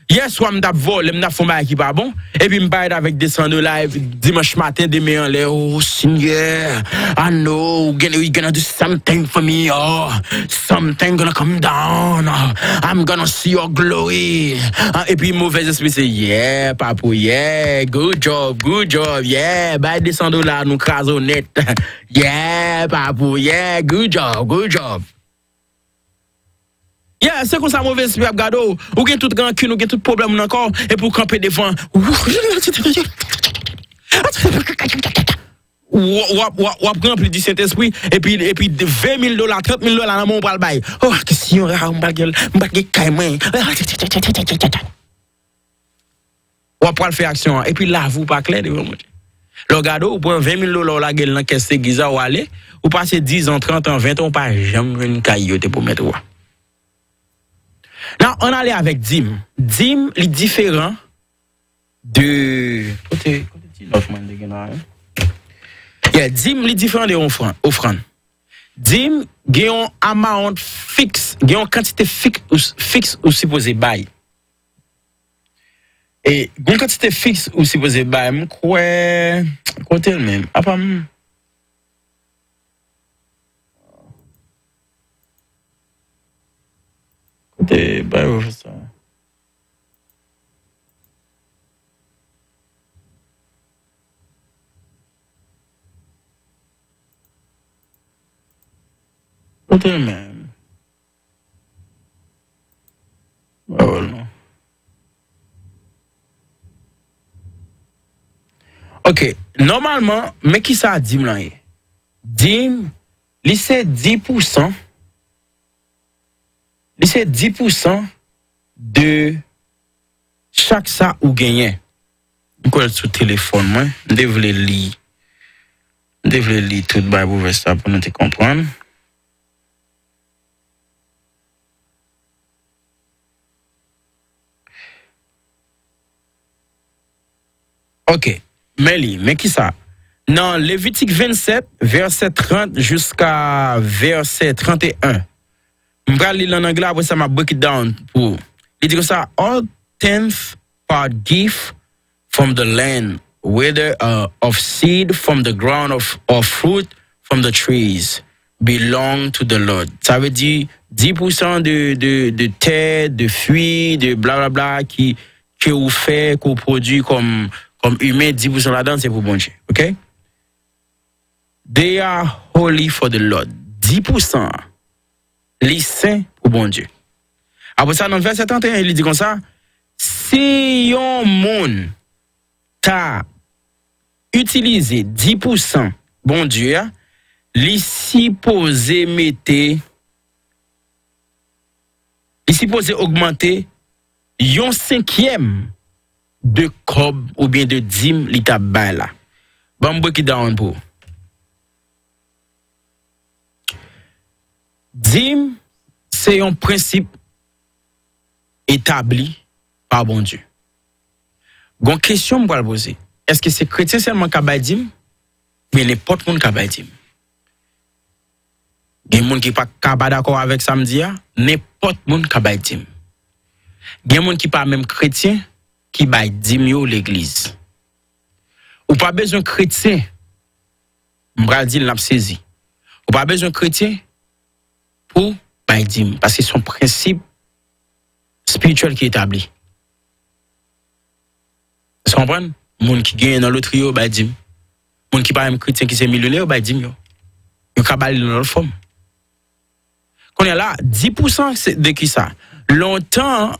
Yèswa, m t ap vòlè, m t ap fè yon bagay ki pa bon. Epi m parèt avèk de san dola, epi dimanch maten, de men anlè, oh, Senyè, I know, we gonna, we gonna do something for me, oh, something gonna come down, I'm gonna see your glory. Ah, epi movèz espri se, yeah, papou, yeah, good job, good job, yeah, bay de san dola, nou kraze w nèt. Yeah, papou, yeah, good job, good job. Yeah, se konsa move espri ap gade w. Ou gen tout rankin, ou gen tout pwoblèm ou nan kò w, epi w kanpe devan. W- w ap, w ap, w ap ranpli di Sentespri, epi, epi ven mil dola, trant mil dola nan men w pral bay. Oh, ke si yon ra, m pral gen, m pral gen kay mwen. W ap pral fè aksyon an, epi lavi w pa klè devan Bondye. Lè w gade, w pran ven mil dola, w lage l nan kès legliz la, w ale, ou pase diz an, trant an, ven an, w pa janm jwenn kay yo te pwomèt ou a. Nan, ann ale avèk dim. Dim, li diferan de, kote, kote ti nòt mwen te gen la, hein? Yeah, dim, li diferan de ofrann, ofrann. Dim, gen yon amount fiks, gen yon kantite fik, ou s- fiks ou sipoze bay. E gen yon kantite fiks ou sipoze bay, m kwè, kote l menm? Apa m, kote bay ou sa? Kote l menm? Pawòl non. Ok, nòmalman, men kisa dim lan ye. Dim, li se dis pousan, li se dis pousan de chak sa ou genyen. M kwè l sou telefòn mwen, m te vle li, m te vle li tout bay pou vès la pou nou te konprann. Ok, men li, men kisa? Nan Levitik vennsèt, vèsè trant jiska vèsè tranteyen. M pral li l an anglè, apre sa, m ap break it down pou ou. Li di konsa, all tenth part gift from the land, whether uh, of seed from the ground of, or fruit from the trees, belong to the Lord. Sa vle di, dis pousan de, de, de tè, de fwi, de blablabla ki, ke ou fè, ke ou pwodui kòm, kòm imen, dis pousan ladan, se pou Bondye. Ok? They are holy for the Lord. Dis pousan an, li sen pou Bondye. Apre sa, nan vèsè tranteyen, li di konsa, si yon moun ta itilize dis pousan Bondye a, li sipoze mete, li sipoze ogmante yon senkyèm de kòb oubyen de dim li t ap bay la. Ban m break it down pou ou. Dim se yon prensip etabli pa Bondye. Gon kesyon m pral poze. Èske se kretyen sèlman k ap bay dim? Oubyen nenpòt moun ka bay dim? Gen moun ki pa ka pa dakò avèk sa m di a, nenpòt moun ka bay dim. Gen moun ki pa menm kretyen ki bay dim yo legliz. Ou pa bezwen kretyen, m pral di l n ap sezi. Ou pa bezwen kretyen pou bay dim, paske se yon prensip espirityèl ki etabli. Èske w konprann? Moun ki genyen nan lotri yo bay dim. Moun ki pa menm kretyen ki se milyonè yo bay dim yo. Yo ka ba li nan lòt fòm. Kounye a la, dis pousan se de kisa? Lontan,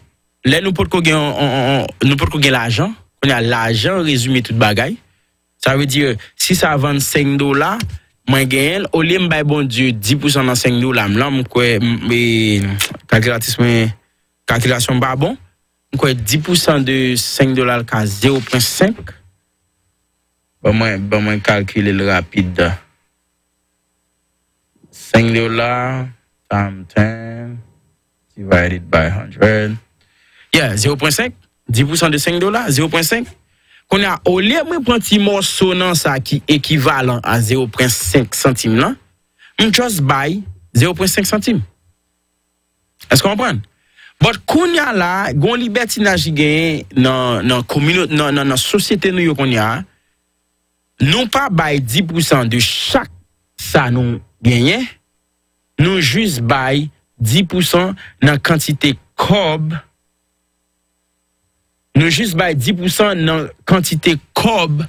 lè nou potko gen, on, on, on, nou potko gen lajan, kounye a lajan rezime tout bagay. Sa vle di, si sa vann senk dola, mwen genyen l, olye m bay Bondye dis pousan nan senk dola m lan, m kwè, m, e, kalkilatris mwen, kalkilasyon m pa bon, m kwè dis pousan de senk dola l ka zewo pwen senk. Ban mwen, ban mwen kalkile l rapid. Senk dola times ten divided by hundred. Yeah, zewo pwen senk. Dis pousan de senk dola, zewo pwen senk. Kounye a, olye mwen pran ti mòso nan sa ki ekivalan a zewo pwen senk santim lan, m just bay zewo pwen senk santim. Èske w konprann? But kounye a la, gon libètinaj ki genyen nan, nan komino-, nan, nan, nan sosyete nou yo kounye a. Nou pa bay dis pousan de chak sa nou genyen. Nou jis bay dis pousan nan kantite kòb. Nou jis bay dis pousan nan kantite kòb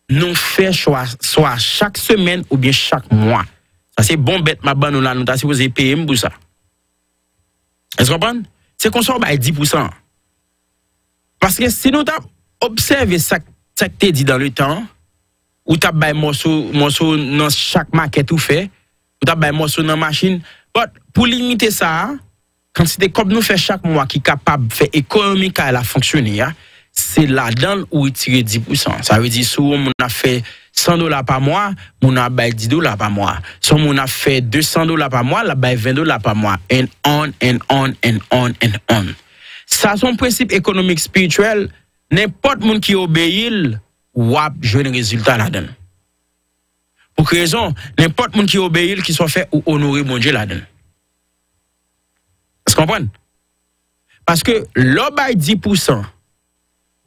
nou fè chwa, swa chak semèn oubyen chak mwa. Sa se bon bèt m ap ban nou la, nou ta sipoze peye m pou sa. Èske w konprann? Se konsa w bay dis pousan an. Paske si nou t ap obsève sa, sa k te di dan le tan, ou t ap bay mòso, mòso nan chak makèt ou fè, ou t ap bay mòso nan machin. But, pou limite sa a, kantite kòb nou fè chak mwa ki kapab fè ekonomi kay la fonksyone a, se ladan l ou retire dis pousan. Sa vle di, si yon moun ap fè san dola pa mwa, moun nan ap bay dis dola pa mwa. Si yon moun ap fè de san dola pa mwa, l ap bay ven dola pa mwa. And on, and on, and on, and on. Sa se yon prensip ekonomik espirityèl, nenpòt moun ki obeyi l, w ap jwenn rezilta ladan l. Pou ki rezon? Nenpòt moun ki obeyi l, ki sa w fè, ou onore Bondye ladan l. Èske w konprann? Paske lè w bay dis pousan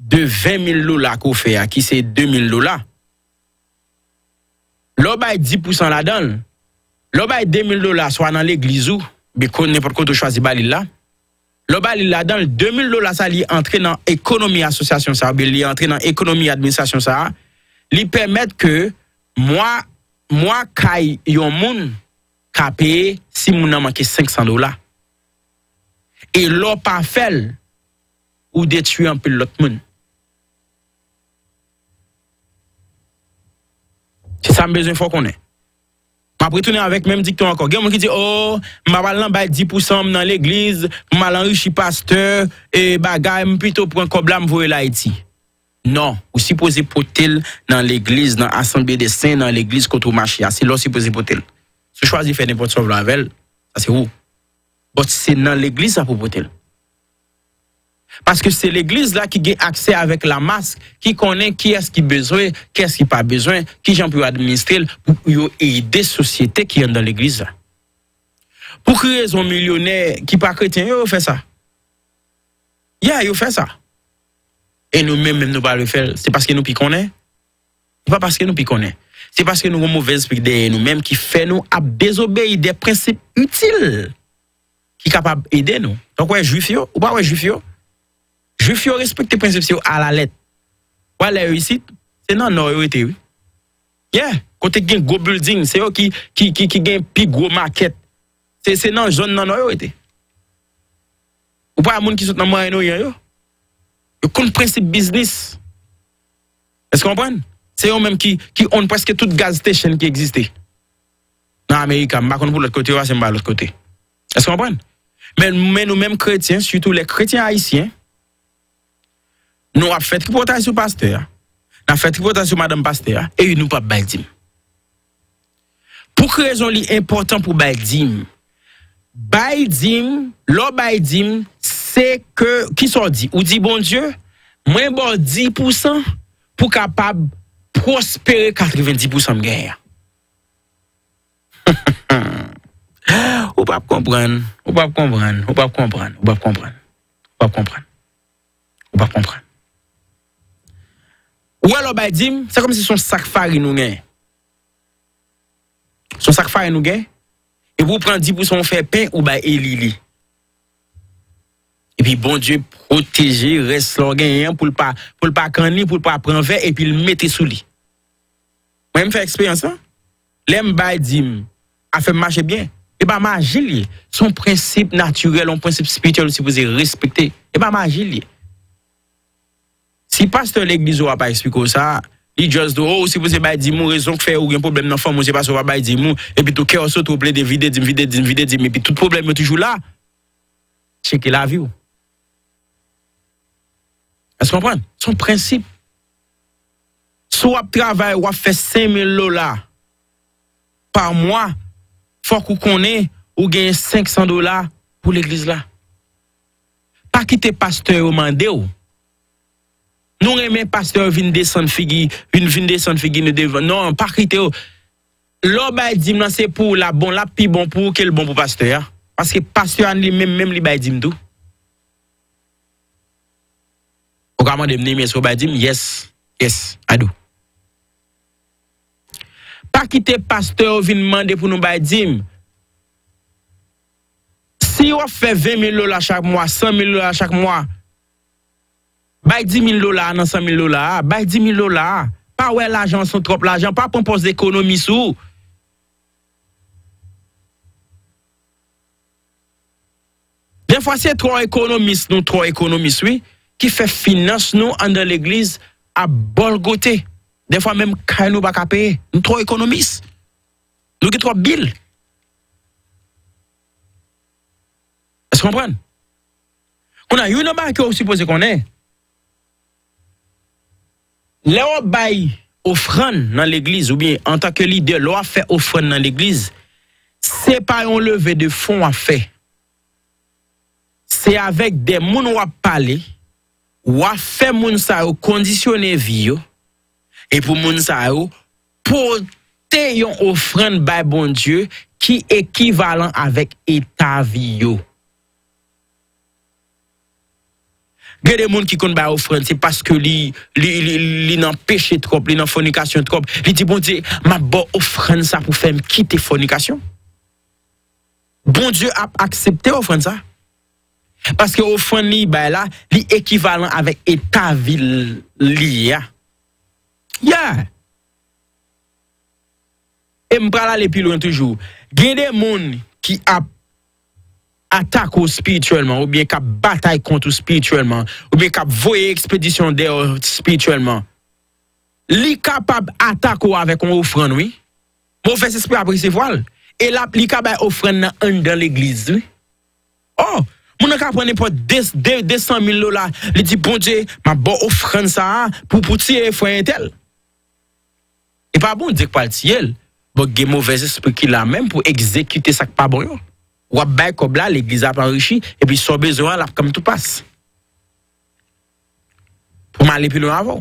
de ven mil dola ke w fè a, ki se de mil dola, lè w bay dis pousan ladan l, lè w bay de mil dola, swa nan legliz ou, byen nenpòt kote w chwazi ba li l la, lè w ba li ladan l, de mil dola sa, li antre nan ekonomi asosyasyon sa, oubyen li antre nan ekonomi administrasyon sa, li pèmèt ke mwa, mwa kay yon moun ka peye si moun nan manke senk san dola. E lè w pa fè l, ou detwi anpil lòt moun. Se sa m bezwen fè w konnen. M ap retounen avèk menm dikton ankò. Gen moun ki di, "O, m pa pral nan bay dis pousan m nan legliz, pou m al anrichi pastè, e bagay, m pito pran kòb la, m voye l Ayiti." Non, ou sipoze pote l nan legliz, nan asanble de sen, nan legliz kote w mache a. Se la w sipoze pote l. Si w chwazi fè nenpòt sa w vle avè l, sa se ou. But se nan legliz sa pou w pote l. Paske se legliz la ki gen aksè avèk lamas, ki konnen kiyès ki bezwen, kiyès ki pa bezwen, kijan pou yo administre l, pou yo ede sosyete ki anndan legliz la. Pou ki rezon milyonè ki pa kretyen yo, yo fè sa? Ya, yo fè sa. E nou menm, menm nou pa vle fè l, se paske nou pi konnen? Se pa paske nou pi konnen. Se paske nou gon movèz espri dèyè nou menm ki fè nou ap dezobeyi de prensip itil ki kapab ede nou. Donk, w wè jwif yo, ou pa wè jwif yo? Jwif yo respekte prensip yo alalèt. W wè lè yo isit, se nan nò yo rete, wi. Yeah, kote ki gen gwo building, se yo ki, ki, ki, ki gen pi gwo makèt. Se, se nan zòn nan nò yo rete. Ou pa wè moun ki sot nan Mwayen Oryan yo? Yo konn prensip biznis. Èske w konprann? Se yo menm ki, ki own prèske tout gas station ki egziste nan Amerika. M pa konn pou lòt kote yo, se m pa lòt kote. Èske w konprann? Men, men nou menm kretyen, sitou lè kretyen ayisyen, nou ap fè tripotay sou pastè a, n ap fè tripotay sou madanm pastè a, e nou p ap bay dim. Pou ki rezon li enpòtan pou bay dim? Bay dim, lè w bay dim, se ke, kisa w di? Ou di, Bondye, mwen ba w dis pousan pou kapab pwospere katrevenndis pousan m genyen an. Ou p ap konprann, ou p ap konprann, ou p ap konprann, ou p ap konprann, ou p ap konprann, ou p ap konprann. Ou wè lè w bay dim, se kòmsi se yon sak farin ou genyen. Se yon sak farin ou gen, epi ou pran dis pousan ou fè pen, ou bay Eli li. Epi Bondye pwoteje rès la w genyen an pou l pa, pou l pa kanni, pou l pa pran vè, epi l mete sou li. Mwen, m fè eksperyans lan. Lè m bay dim, afè m mache byen. E pa maji l ye. Se yon prensip natirèl, yon prensip espirityèl ou sipoze respekte. E pa maji l ye. Si pastè legliz ou a pa eksplike w sa, li just di w, oh, ou sipoze bay dim ou, rezon k fè ou gen pwoblèm nan fanmi w, se paske w pa bay dim ou, epi tou kè w sote, w plede vide dim, vide dim, vide dim, epi tout pwoblèm yo toujou la. Tcheke lavi w. Èske w konprann? Se yon prensip. Si w ap travay, w ap fè senk mil dola pa mwa, fòk ou konnen ou genyen senk san dola pou legliz la. Pa kite pastè yo mande w. Nou renmen pastè yo vin desann figi, vin, vin desann figi nou devan. Non, pa kite yo. Lè w bay dim nan, se pou w l ap bon, l ap pi bon pou ou ke l bon pou pastè a. Paske pastè a li menm, menm li bay dim tou. Ou ka mande m, Neymi, èske w bay dim? Yes. Yes, I do. Pa kite pastè yo vin mande pou nou bay dim. Si w ap fè ven mil dola chak mwa, san mil dola chak mwa, bay dis mil dola a nan san mil dola a, bay dis mil dola a. Pa wè lajan an se yon twòp lajan, pa pran pòz ekonomi sou ou. Defwa se twò ekonomis, nou twò ekonomis, wi, ki fè finans nou anndan legliz ap bòlgote. Defwa menm kay nou pa ka peye. Nou twò ekonomis. Nou gen twòp bil. Èske w konprann? Kounye a, youn nan bagay ke w sipoze konnen, lè w ap bay ofrann nan legliz, oubyen antanke lidè, lè w ap fè ofrann nan legliz, se pa yon leve de fon w ap fè. Se avèk de moun w ap pale, w ap fè moun sa yo kondisyone vi yo, e pou moun sa yo pote yon ofrann bay Bondye ki ekivalan avèk eta vi yo. Gen de moun ki konn bay ofrann, se paske li, li, li, li nan peche twòp, li nan fònikasyon twòp. Li di, Bondye, m ap ba w ofrann sa pou fè m kite fònikasyon. Bondye ap aksepte ofrann sa. Paske ofrann li bay la, li ekivalan avèk eta vi li a. Yeah! E m pral ale pi lwen toujou. Gen de moun ki ap atake w espirityèlman, oubyen k ap batay kont ou espirityèlman, oubyen k ap voye ekspedisyon dèyè w espirityèlman. Li kapab atake w avèk yon ofrann, wi. Movèzespri ap resevwa l. E l ap, li ka bay ofrann nan anndan legliz, wi. Oh, moun nan ka pran nenpòt de, de, de san mil dola. Li di, Bondye, m ap ba w ofrann sa a pou, pou tiye frè entèl. E pa Bondye k pral tiye l. Bon, gen movèzespri ki la menm pou egzekite sa k pa bon yo. W ap bay kòb la, legliz ap anrichi, epi sa w bezwen an, l ap come to pass. Pou m ale pi lwen avè w.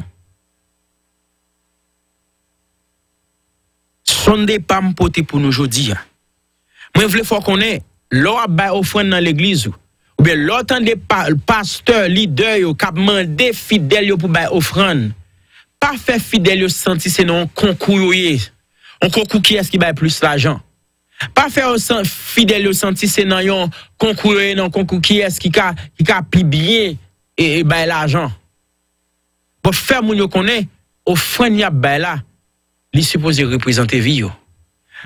Sonde pa m pote pou nou jodi a. Mwen vle fè w konnen, lè w ap bay ofrann nan legliz ou, oubyen lè w tande pa, pastè, lidè yo k ap mande fidèl yo pou bay ofrann, pa fè fidèl yo santi se nan yon konkou yo ye. Yon konkou kiyès ki bay plis lajan. Pa fè yo san, fidèl yo santi se nan yon konkou yo ye, nan konkou kiyès ki ka, ki ka pi byen e, e bay lajan. Bon, fè moun yo konnen ofrann y ap bay la, li sipoze reprezante vi yo.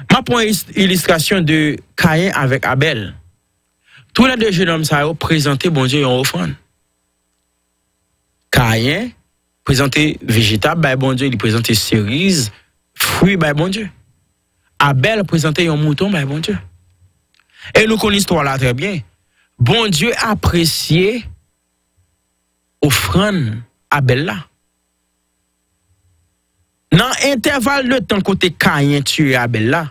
M ap pran ilis-, ilistrasyon de Kayen avèk Abèl. Toulède jennonm sa yo prezante Bondye yon ofrann. Kayen prezante vejeta bay Bondye, li prezante seriz, fwi bay Bondye. Abèl prezante yon mouton bay Bondye. E nou konn istwa la trè byen. Bondye apresye ofrann Abèl la. Nan entèval de tan kote Kayen tiye Abèl la,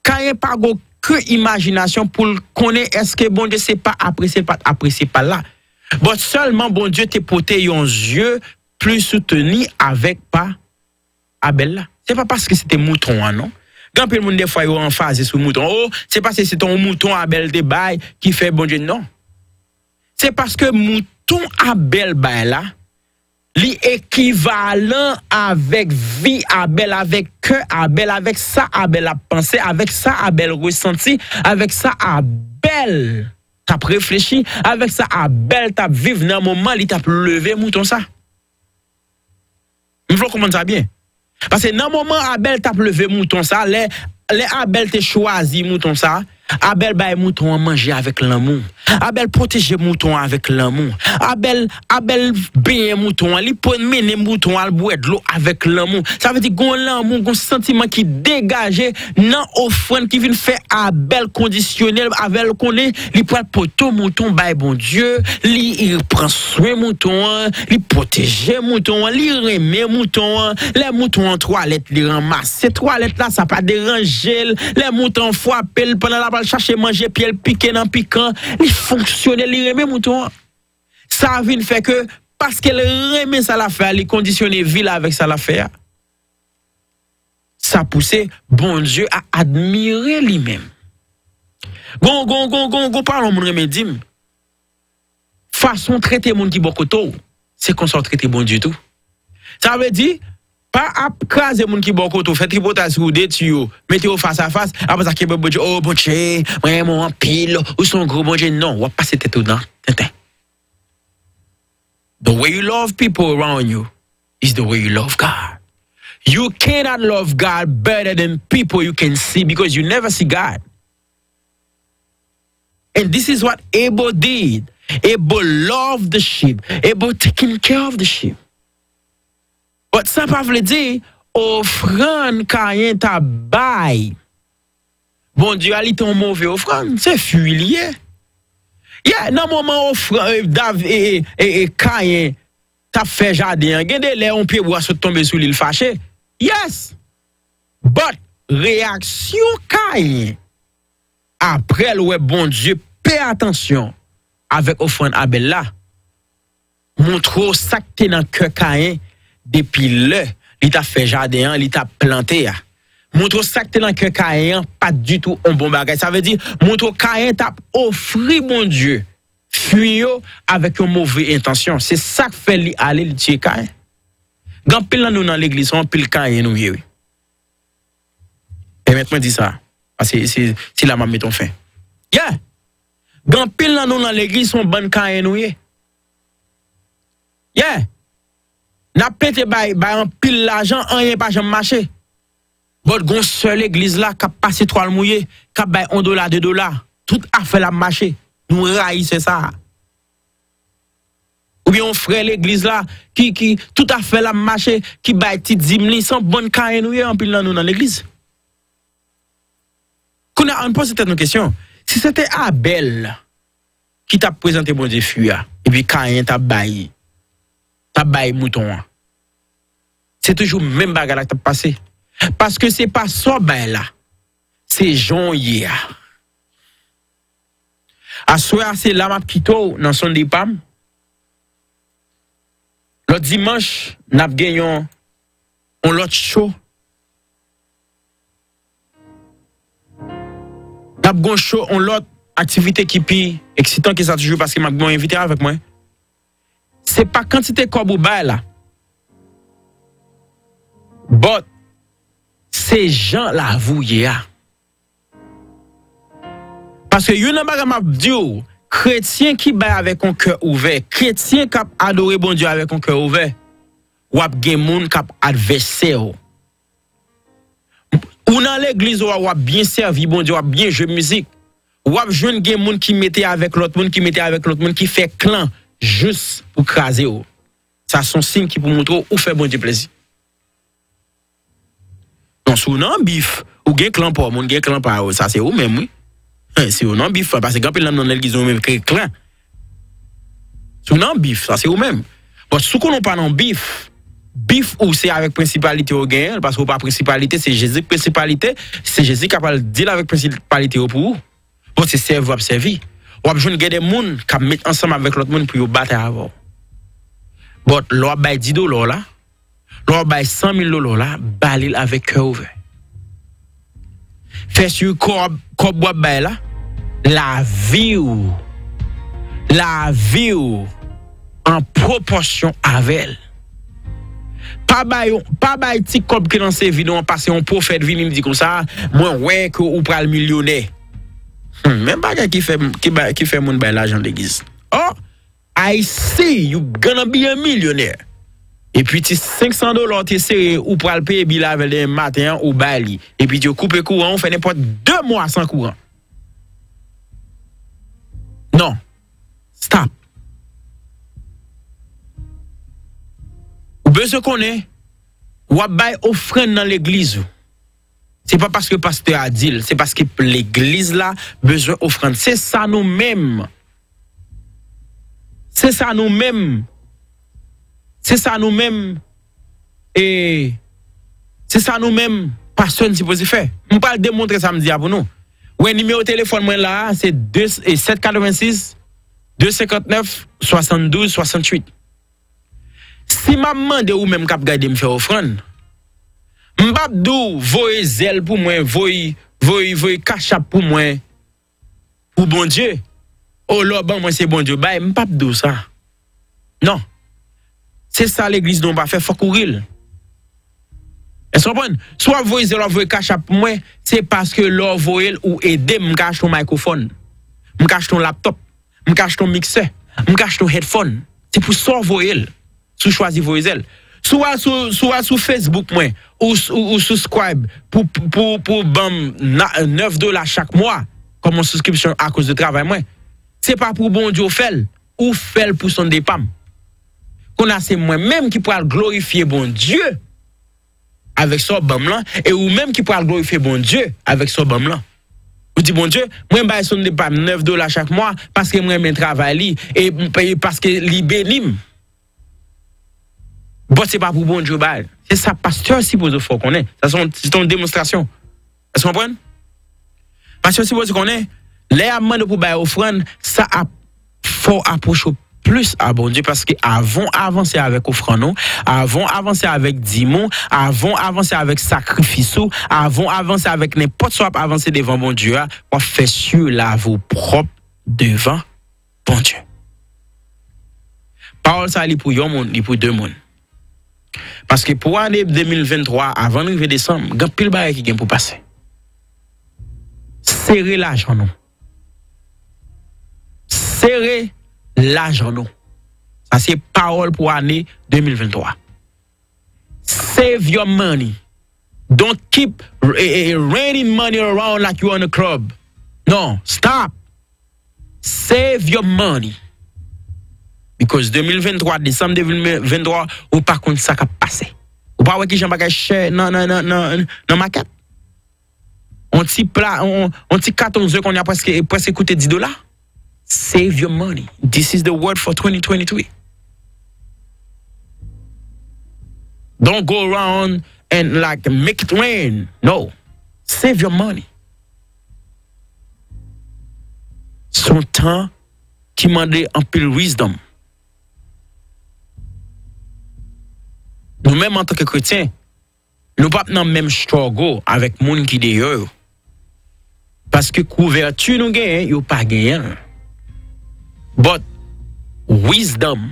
Kayen pa gen okenn imajinasyon pou l konnen èske Bondye se pa apresye l, pa t apresye pa l la. But sèlman Bondye te pote yon zye pli soutni avèk pa Abèl la. Se pa paske se te mouton an, non. Gen anpil moun, dèfwa, yo anfaze sou mouton. Oh, se paske se te yon mouton Abèl te bay ki fè Bondye, non. Se paske mouton Abèl bay la, li ekivalan avèk vi Abèl, avèk kè Abèl, avèk sa Abèl ap panse, avèk sa Abèl resanti, avèk sa Abèl t ap reflechi, avèk sa Abèl t ap viv nan moman li t ap leve mouton sa. M vle w konprann sa byen. Paske nan moman Abèl t ap leve mouton sa, lè, lè Abèl te chwazi mouton sa, Abèl bay mouton an manje avèk lanmou. Abèl pwoteje mouton an avèk lanmou. Abèl, Abèl benyen mouton an, li pwomene mouton an al bwè dlo avèk lanmou. Sa vle di gon lanmou, gon santiman ki degaje nan ofrann ki vin fè Abèl kondisyonèl, Abèl konnen li pral pote mouton bay Bondye, li, li pran swen mouton an, li pwoteje mouton an, li renmen mouton an. Lè mouton an twalèt, li ranmase twalèt la, sa pa deranje l. Lè mouton an frape l, pandan l ap al chache manje, pye l pike nan pikan, li fonksyone, li renmen mouton an. Sa vin fè ke, paske l renmen sa l ap fè a, li kondisyone vi l avèk sa l ap fè a. Sa pouse Bondye a admire li menm. Gon, gon, gon, gon, gon pawòl moun renmen di m. Fason w trete moun ki bò kote w, se konsa w trete Bondye tou. Sa vle di, pa ap kraze moun ki bò kote w, fè tripotay sou de ti yo, mete yo fas a fas, apre sa kenbe Bondye, oh Bondye, mwen renmen w anpil, ou se yon gwo Bondye. Non, w ap pase tèt ou nan tenten. The way you love people around you is the way you love God. You cannot love God better than people you can see because you never see God. And this is what Abel did. Abel loved the sheep. Abel taking care of the sheep. But sa pa vle di ofrann Kayen t ap bay Bondye a, li te yon move ofrann. Se fwi li ye. Yeah, nan moman ofrann, eh, Dav-, eh, eh, eh, eh, Kayen t ap fè jaden an, gen de lè yon pye bwa sot tonbe sou li, l fache. Yes! But reyaksyon Kayen, apre l wè Bondye pè atansyon avèk ofrann Abèl la, montre w sa k te nan kè Kayen depi lè li t ap fè jaden an, li t ap plante a. Montre w sa k te nan kè Kayen an pa t ditou yon bon bagay. Sa vle di, montre w Kayen t ap ofri Bondye fwi yo avèk yon move entansyon. Se sa k fè li ale, li tiye Kayen. Gen anpil nan nou nan legliz, se yon pil Kayen nou ye, wi. Pèmèt mwen di sa, paske se, se la m ap met yon fen. Yeah! Gen anpil nan nou nan legliz, se yon bann Kayen nou ye. Yeah! N ap pete bay, bay anpil lajan, anyen pa janm mache. But gon sè legliz la k ap pase twal mouye, k ap bay yon dola, de dola. Tout afè l ap mache. Nou rayi sè sa a. Oubyen yon frè legliz la ki, ki tout afè l ap mache, ki bay ti dim li, se yon bann Kayen nou ye, anpil nan nou nan legliz. Kounye a, ann poze tèt nou kesyon. Si se te Abèl ki t ap prezante Bondye fwi a, epi Kayen t ap bay, t ap bay mouton an, se toujou menm bagay la k t ap pase. Paske se pa sa w bay la, se jan w ye a. Aswè a, se la m ap kite w nan Sunday pa m. Lòt dimanch, n ap gen yon, yon lòt show. N ap gen yon show, yon lòt aktivite ki pi eksitan ke sa toujou, paske m ap gen yon envite avèk mwen. Se pa kantite kòb ou bay la, but se jan lavi w ye a. Paske youn nan bagay m ap di w, kretyen ki bay avèk yon kè ouvè, kretyen k ap adore Bondye avèk yon kè ouvè, w ap gen moun k ap advèsè w. Ou nan legliz ou a, w ap byen sèvi Bondye, w ap byen jwe mizik. W ap jwenn gen moun ki mete avèk lòt moun, ki mete avèk lòt moun, ki fè klan jis pou kraze w. Sa se yon siy ki pou montre w ou fè Bondye plezi. Non, si w nan bif, ou gen klan pa w, moun gen klan pa yo, sa se ou menm, wi. Si w nan bif, paske gen anpil nan legliz yo menm ki klan. Si w nan bif, sa se ou menm. Bon, si w konnen w pa nan bif, bif ou se avèk prensipalite w genyen, paske w pa prensipalite, se Jezi k prensipalite, se Jezi k ap al deal avèk prensipalite yo pou ou. Bon, se sèvi w ap sèvi. W ap jwenn gen de moun k ap met ansanm avèk lòt moun pou yo batay avè w. Bon, lè w ap bay dis dola w la, lè w ap bay san mil dola w la, ba li l avèk kè ouvè. Fè si kòb, kòb w ap bay la, lavi w, lavi w an pwopòsyon avè l. Pa bay, pa bay ti kòb ki nan se vid ou an pase yon pwofèt vini m di konsa, mwen wè ke ou pral milyonè. Hmm, men bagay ki fè, ki bay, ki fè moun bay lajan legliz. Oh, I see you gonna be a millionaire. Epi ti senk san dola w te sere ou pral peye bil avè l demen maten an ou bay li. Epi yo koupe kouran ou fè nenpòt de mwa san kouran. Non. Stop. Ou bezwen konnen, w ap bay ofrann nan legliz ou. Se pa paske pastè a di l, se paske legliz la bezwen ofrann. Se sa nou menm. Se sa nou menm. Se sa nou menm. E se sa nou menm, pastè n sipoze fè. M pral demontre sa m di a pou nou. Wè nimewo telefòn mwen la a, se de, e sèt katrevensis, de senkantnèf, swasanndouz, swasanntuit. Si m ap mande ou menm k ap gade m fè ofrann, m p ap di w voye zèl pou mwen, voye, voye, voye kachap pou mwen, pou Bondye. O, lè w ban mwen se Bondye w bay, m p ap di w sa. Non. Se sa legliz nou pa fè, fòk ou ri l. Èske w konprann? Si w ap voye zèl, w ap voye kachap pou mwen, se paske lè w voye l, ou ede m, m ka achte yon mikrofòn. M ka achte yon laptòp. M ka achte yon miksè. M ka achte yon headphone. Se pou sa w voye l. Si w chwazi voye zèl. Si w al sou, si w al sou Facebook mwen, ou, ou, ou subscribe pou, pou, pou ban m na- nèf dola chak mwa, kòm yon subscription akoz de travay mwen. Se pa pou Bondye w fè l. Ou fè l pou sonde pa m. Kounye a se mwen menm ki pral glorifye Bondye avèk sa w ban m lan, e ou menm ki pral glorifye Bondye avèk sa w ban m lan. Ou di, Bondye, mwen bay sonde pa m nèf dola chak mwa paske mwen renmen travay li e, e paske li beni m. Bon, se pa pou Bondye w bay. Se sa pastè sipoze fè w konnen. Sa se yon, se yon demonstrasyon. Èske w konprann? Pastè sipoze konnen, lè y ap mande w pou bay ofrann, sa ap fè w apwoche w plis a Bondye, paske avan w avanse avèk ofrann ou, avan w avanse avèk dim ou, avan w avanse avèk sakrifis ou, avan w avanse avèk nenpòt sa w ap avanse devan Bondye a, w ap fè si lavi w pwòp devan Bondye. Pawòl sa a, li pou yon moun, li pou de moun. Paske pou ane de mil venntwa, avan n rive desanm, gen anpil bagay ki gen pou pase. Sere lajan nou. Sere lajan nou. Sa se pawòl pou ane de mil venntwa. Save your money. Don't keep eh, eh, raining money around like you on a club. Non, stop. Save your money. Because de mil venntwa, desanm de mil venntwa, ou pa konn sa k ap pase. Ou pa wè kijan bagay chè nan, nan, nan, nan, nan makèt? On ti pla, on, on ti katon ze kounye a prèske, prèske koute dis dola. Save your money. This is the word for twenty twenty-three. Don't go around and, like, make it rain. No. Save your money. Se yon tan ki mande anpil wisdom. Nou menm antanke kretyen, nou p ap nan menm struggle avèk moun ki deyò yo. Paske kouvèti nou genyen, yo pa genyen l. But wisdom,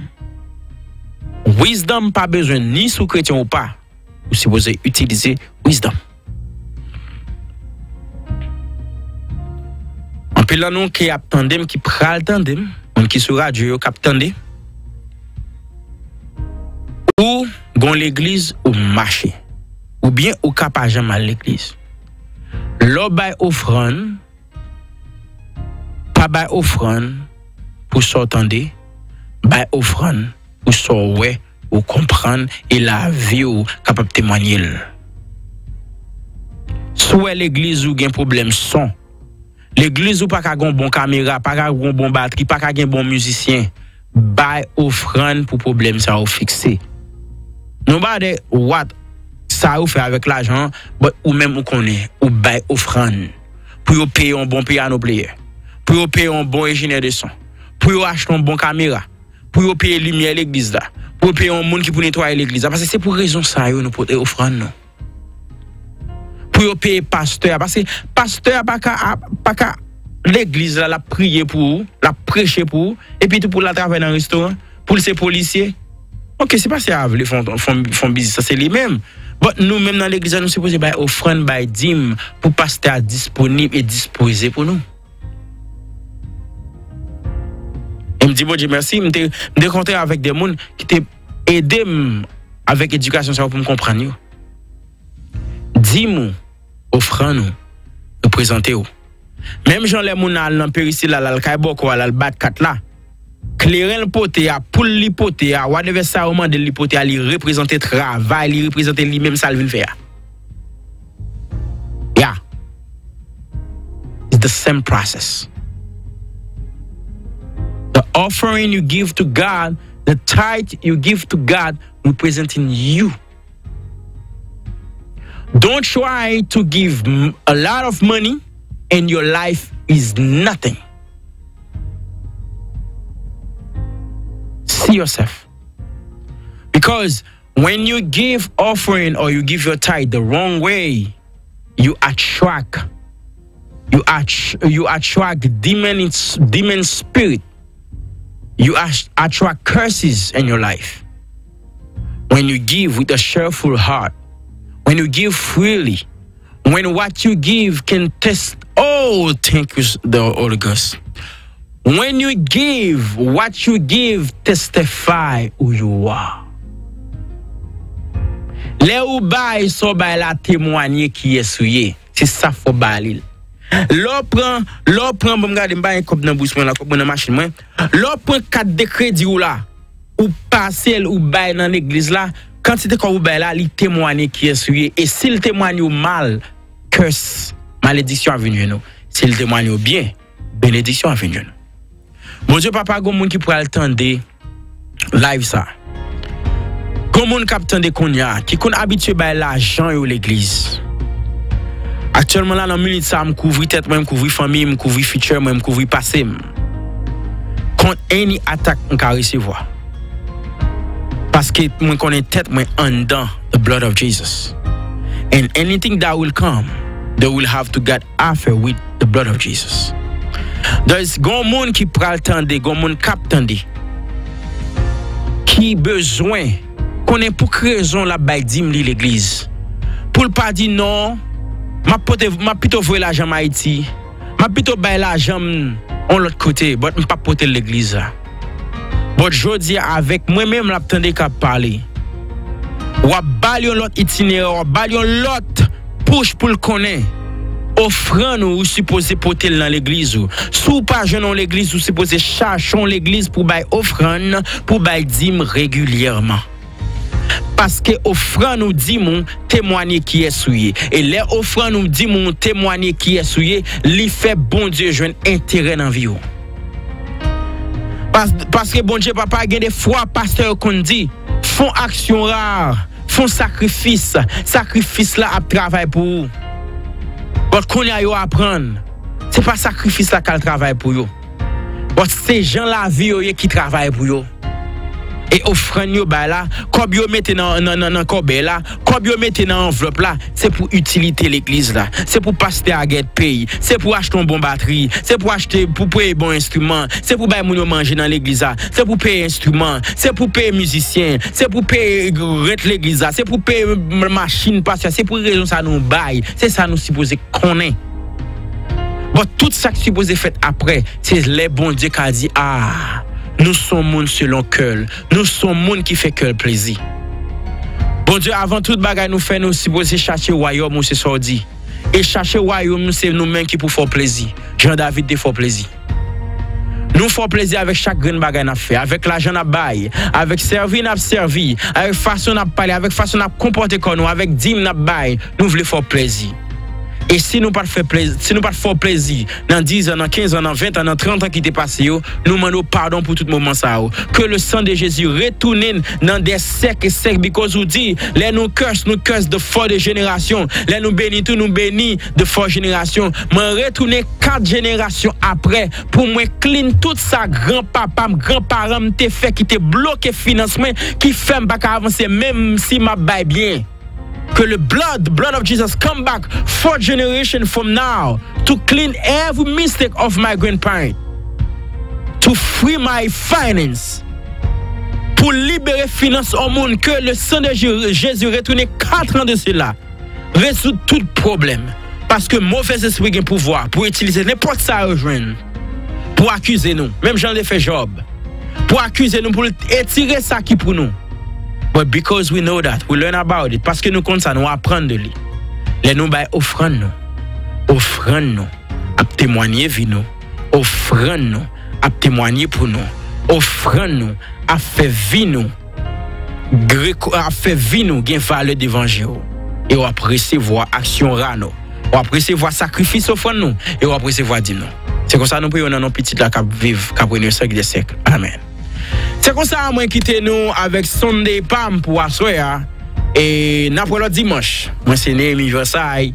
wisdom pa bezwen ni si w kretyen ou pa, ou sipoze itilize wisdom. Anpil nan nou ki ap tande m, ki pral tande m, moun ki sou radyo yo k ap tande, ou gon legliz ou mache, oubyen ou ka pa janm al legliz. Lè w bay ofrann, pa bay ofrann pou sa w tande, bay ofrann pou sa w wè pou w konprann e lavi w kapab temwanye l. Si w wè legliz ou gen pwoblèm son, legliz ou pa ka gen yon bon kamera, pa ka gen yon bon batri, pa ka gen bon mizisyen, bay ofrann pou pwoblèm sa yo fikse. Nobody what sa yo fè avèk lajan an, but ou menm ou konnen, ou bay ofrann pou yo peye yon bon piano player, pou yo peye yon bon enjenyè de son, pou yo achte yon bon kamera, pou yo peye limyè legliz la, pou yo peye yon moun ki pou netwaye legliz la, paske se pou rezon sa yo nou pote ofrann nou. Pou yo peye pastè a, paske pastè a pa ka, a, pa ka, legliz la, l ap priye pou ou, l ap preche pou ou, epi tou pou l al travay nan restoran, pou l se polisye. Ok, si pastè a vle fè yon, fè yon, fè yon biznis, sa se li menm. But nou menm nan legliz la, nou sipoze bay ofrann, bay dim pou pastè a disponib e dispoze pou nou. E m di Bondye mèsi, m te, m te kontre avèk de moun ki te ede m avèk edikasyon sa yo pou m konprann yo. Dim ou, ofrann ou, reprezante w. Menm jan lè moun al nan perisil la, l al kay bòkò a, l al bat kat la, kleren l pote a, poul li pote a, whatever sa yo mande l li pote a, li reprezante travay, li reprezante li menm sa l vin fè a. Yeah. It's the same process. The offering you give to God, the tithe you give to God, representing you. Don't try to give m- a lot of money and your life is nothing. See yourself. Because when you give offering or you give your tithe the wrong way, you attract you, att- you attract demon, demon spirit. You att- attract curses in your life. When you give with a cheerful heart, when you give freely, when what you give can test, oh, thank you, the Holy Ghost. When you give, what you give testify who you are. Lè ou bay, sa w bay la temwanye kiyès ou ye. Se sa fò ba li l. Lè w pran, lè w pran, bon, m gade, m pa gen kòb nan bous mwen la, kòb mwen nan machin mwen. Lè w pran kat de kredi w la, ou pase l, ou bay nan legliz la, kantite kòb ou bay la, li temwanye kiyès ou ye. E si l temwanye w mal, curse, malediksyon ap vin jwenn ou. Si l temwanye w byen, benediksyon ap vin jwenn ou. Bondye papa, gon moun ki pral tande live sa. Gon moun k ap tande kounye a, ki konn abitye bay lajan yo legliz. Aktyèlman la, nan minit sa, m kouvri tèt mwen, m kouvri fanmi m, m kouvri future mwen, m kouvri pase m kont any atak m ka resevwa. Paske mwen konnen tèt mwen anndan the blood of Jesus. And anything that will come, they will have to get affair with the blood of Jesus. There's gon moun ki pral tande, gon moun k ap tande, ki bezwen konnen pou ki rezon l ap bay dim li legliz. Pou l pa di non, m ap pote, m ap pito voye lajan m Ayiti. M ap pito bay lajan m yon lòt kote, but m p ap pote l legliz la. But jodi a, avèk mwen menm l ap tande k ap pale, w ap ba l yon lòt itinerè, w ap ba l yon lòt push pou l konnen ofrann ou, ou sipoze pote l nan legliz ou. Si w pa jwenn yon legliz, ou sipoze chache yon legliz pou bay ofrann, pou bay dim regilyèman. Paske ofrann ou, dim ou temwanye kiyès ou ye. E lè ofrann ou, dim ou temwanye kiyès ou ye, li fè Bondye jwenn enterè nan vi w. Pas- paske Bondye papa, gen de fwa pastè yo konn di, fon aksyon ra, fon sakrifis, sakrifis la ap travay pou ou. But kounye a yo aprann, se pa sakrifis la k al travay pou yo. But se jan lavi yo ye ki travay pou yo. E ofrann yo bay la, kòb yo mete nan, nan, nan, nan kòbèy la, kòb yo mete nan anvlòp la, se pou itilite legliz la. Se pou pastè a get pay. Se pou achte yon bon batri. Se pou achte, pou peye bon enstriman. Se pou bay moun yo manje nan legliz la. Se pou peye enstriman. Se pou peye mizisyen. Se pou peye rent legliz la. Se pou peye m- machin pastè a. Se pou rezon sa nou bay. Se sa nou sipoze konnen. But tout sa k sipoze fèt apre, se lè Bondye ka di, ah, nou se yon moun selon kè l. Nou se yon moun ki fè kè l plezi. Bondye, avan tout bagay nou fè, nou sipoze chache wayòm ou, se sa w di. E chache wayòm ou, se nou menm ki pou fè w plezi. Jan David te fè w plezi. Nou fè w plezi avèk chak grenn bagay n ap fè, avèk lajan n ap bay, avèk sèvi n ap sèvi, avèk fason n ap pale, avèk fason n ap konpòte kò nou, avèk dim n ap bay. Nou vle fè w plezi. E si nou pa t fè plezi, si nou pa t fè w plezi nan diz an, nan kenz an, nan ven an, nan trant an ki te pase yo, nou mande w padon pou tout moman sa yo. Ke le san de Jezi retounen nan dè sèk e sèk, because ou di, lè nou curse, nou curse de fò de jenerasyon. Lè nou beni tou, nou beni de fò jenerasyon. Mwen retounen kat jenerasyon apre pou mwen clean tout sa granpapa m, granparan m te fè ki te bloke finans mwen, ki fè m pa ka avanse menm si m ap bay byen. Ke le blood, blood of Jesus come back four generation from now to clean every mistake of my grandparent, to free my finance, pou libere finans yon moun, ke le san de Je- Jezi retounen kat an de sela, rezoud tout pwoblèm. Paske movèzespri gen pouvwa pou itilize nenpòt sa yo jwenn pou akize nou, menm jan l te fè Jòb, pou akize nou, pou l etire sa ki pou nou. But because we know that, we learn about it, paske nou konn sa, nou aprann de li. Lè nou bay ofrann nou, ofrann nou ap temwanye vi nou, ofrann nou ap temwanye pou nou, ofrann nou ap fè vi nou greko ap fè vi nou gen valè devan je w. E w ap resevwa aksyon ra nou. W ap resevwa sakrifis ofrann nou. E w ap resevwa dim nou. Se konsa nou priye w nan non pitit la k ap viv, k ap rene syèk dè syèk. Amèn. Se konsa mwen kite nou avèk Sunday pa m pou aswè a. E n ap wè lòt dimanch. Mwen se Nehemy Versailles.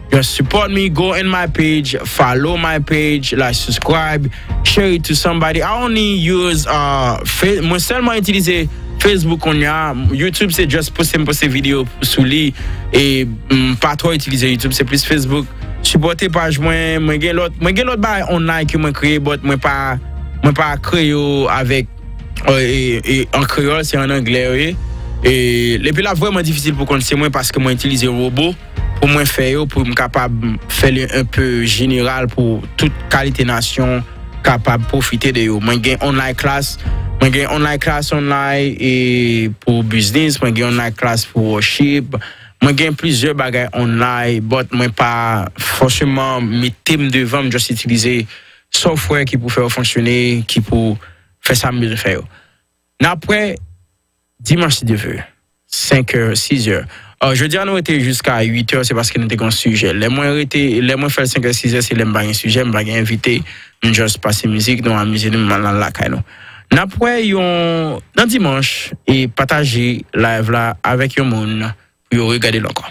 Just support me, go in my page, follow my page, like, subscribe, share it to somebody. I only use uh, Fa- mwen sèlman itilize Facebook kounye a. YouTube se just poste, m poste videyo sou li. E m pa twò itilize YouTube, se plis Facebook. Sipòte paj mwen, mwen gen lòt, mwen gen lòt bagay online ke mwen kreye, but mwen pa mwen pa kreye yo avèk euh, e, e, an kreyòl, se an anglè yo ye. E epi l ap vrèman difisil pou konn se mwen paske mwen itilize wobo pou mwen fè yo, pou m kapab fè li un peu jeneral pou tout kalite nasyon kapab pwofite de yo. Mwen gen online class, mwen gen online class online e pou business, mwen gen online class pou worship, mwen gen plizyè bagay online, but mwen pa fòseman mete m devan, m just itilize software ki pou fè yo fonksyone, ki pou fè sa m bezwen fè yo. N ap wè dimanch si Dye vle, senk è, sis è. Uh, jodi a nou rete jiska uit è, se paske nou te gen yon sijè. Lè mwen rete, lè mwen fè l senk è, sis è, se lè m pa gen sijè, m pa gen envite, m just pase mizik, nou amize nou, m al nan lakay nou. N ap wè yon nan dimanch e pataje live la avèk yon moun pou yo regade l ankò.